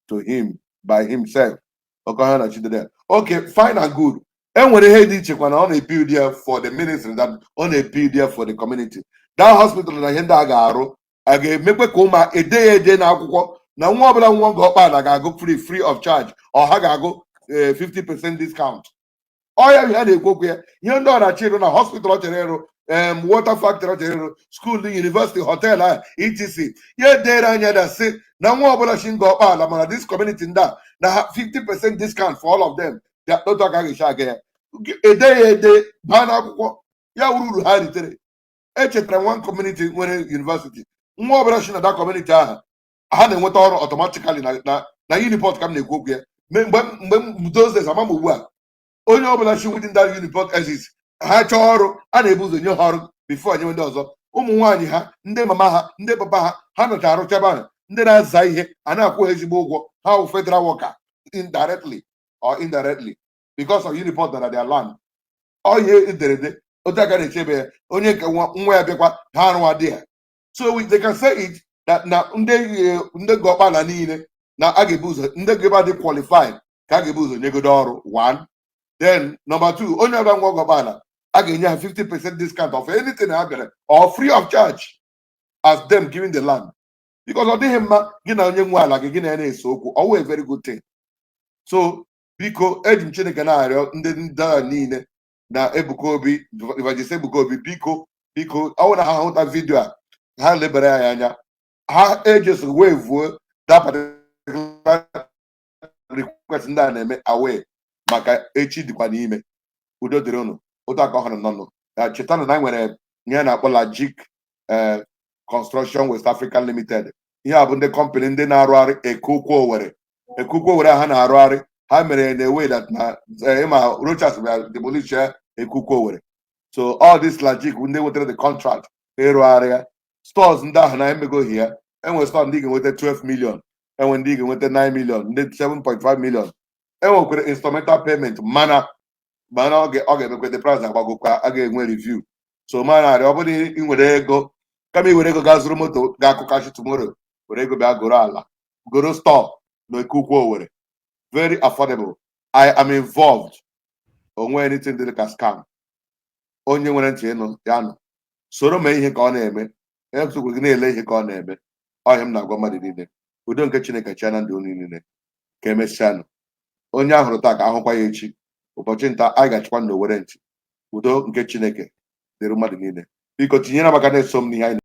[SPEAKER 1] to him by himself. Okay, fine and good. Enwere ihe dị iche kwa na ọ na-ebuild ya for the ministry that ọ na-ebuild ya for the community. That hospital na ihe ndị a ga-arụ, a ga-emekwe ka ụmụ ede ya ede n'akwụkwọ na nwa ọbụla nwa Ngor Okpala ga-agụ free of charge, ọ ha ga-agụ 50% discount. Ọ ya ihe a na-ekwu okwu ya. Ihe ndị ọ na-achọ ịrụ na hospital, ọ chọrọ ịrụ water factory, ọ chọrọ ịrụ school, university, hotel a, etc. Ya edere anya na sị na nwa ọbụla si Ngor Okpala, mana this community ndị a na ha 50% discount for all of them. Ya otu aka ga-esi aga ya, ede ya ede baa n'akwụkwọ, ya wuru uru ha ritere. Echetara one community nwere university, nwa ọbụla si na that community ahụ, ha na-enweta ọrụ automatically na Uniport ka m na-ekwu okwu ya. Mgbe m those days, ama m ugbu a, onye ọbụla si within that Uniport exit, ha chọọ ọrụ, a na-ebu ụzọ nye ha ọrụ before nyewe ndị ọzọ. Ụmụ nwaanyị ha, ndị mama ha, ndị papa ha, ha nọcha arụchaba ha, ndị na-aza ihe a na-akwụ ha ezigbo ụgwọ. Ha wụ federal worker indirectly or indirectly because of Uniport na their land. Ọ ihe ederede otu aka na-echebe ya, onye nke nwa ya bịakwa ha arụwa dị ya. So they can say it that na ndị Ngor Okpala niile na a ga-ebu ụzọ, ndị ga-ebe dị qualified ka a ga-ebu ụzọ nyegodo ọrụ one. Then number two, onye ọbụla nwa Ngor Okpala, a ga-enye ha 50% discount of anything ha bịara or free of charge as them giving the land, because ọ dịghị mma gị na onye nwe ala gị, gị na ya na-ese okwu. Ọwụ a very good thing. So biko, eji m Chineke na-arịọ ndị ndị a niile na Ebuka Obi, Evangelist Ebuka Obi, biko, biko, ọ bụrụ na ha hụta video a, ha lebara ya anya. Ha ejeso wee vuo that particular request ndị a na-eme away, maka echi dịkwa n'ime. Udo dịrị unu. Otu aka ọhụrụ nọ nụ. Chetanụ na anyị nwere ihe a na-akpọ Lajik Construction West African Limited. Ihe a bụ ndị company ndị na-arụgharị Eke Ukwu Owere. Eke Ukwu Owere ha na-arụgharị, ha mere na way that na ịma Rochas bịa demolish Eke Ukwu Owere. So all this Lajik ndị nwetara the contract ịrụgharị ya, stores ndị ahụ na-emegoghị ya. Enwere store ndị ga-enweta 12 million, enwe ndị ga-enweta 9 million, ndị 7.5 million. Enwekwara installmental payment, mana ọ ga-emekwa the price agbagokwa, a ga-enwe review. So mana arịọ, ọ bụrụ na ị nwere ego, kama ị were ego gaa zụrụ moto ga-akụkachi tomorrow, were ego bịa goro ala, goro store na Eke Ukwu Owere. Very affordable. I am involved. Onwe anything dị ka scam. Onye nwere ntị ịnụ ya nụ, soro mee ihe ka ọ na-eme. Esokwe gị na-ele ihe ka ọ na-eme. Ọhịa m na-agwa mmadụ niile, udo nke Chineke chia na ndụ unu niile. Ka emesịanụ. Onye ahụrụ taa ka ahụkwa ya echi. Ụbọchị nta anyị ga-achịkwa na Owere ntị. Udo nke Chineke dịrị mmadụ niile. Biko, tinyere maka na-eso m n'ihe anyị.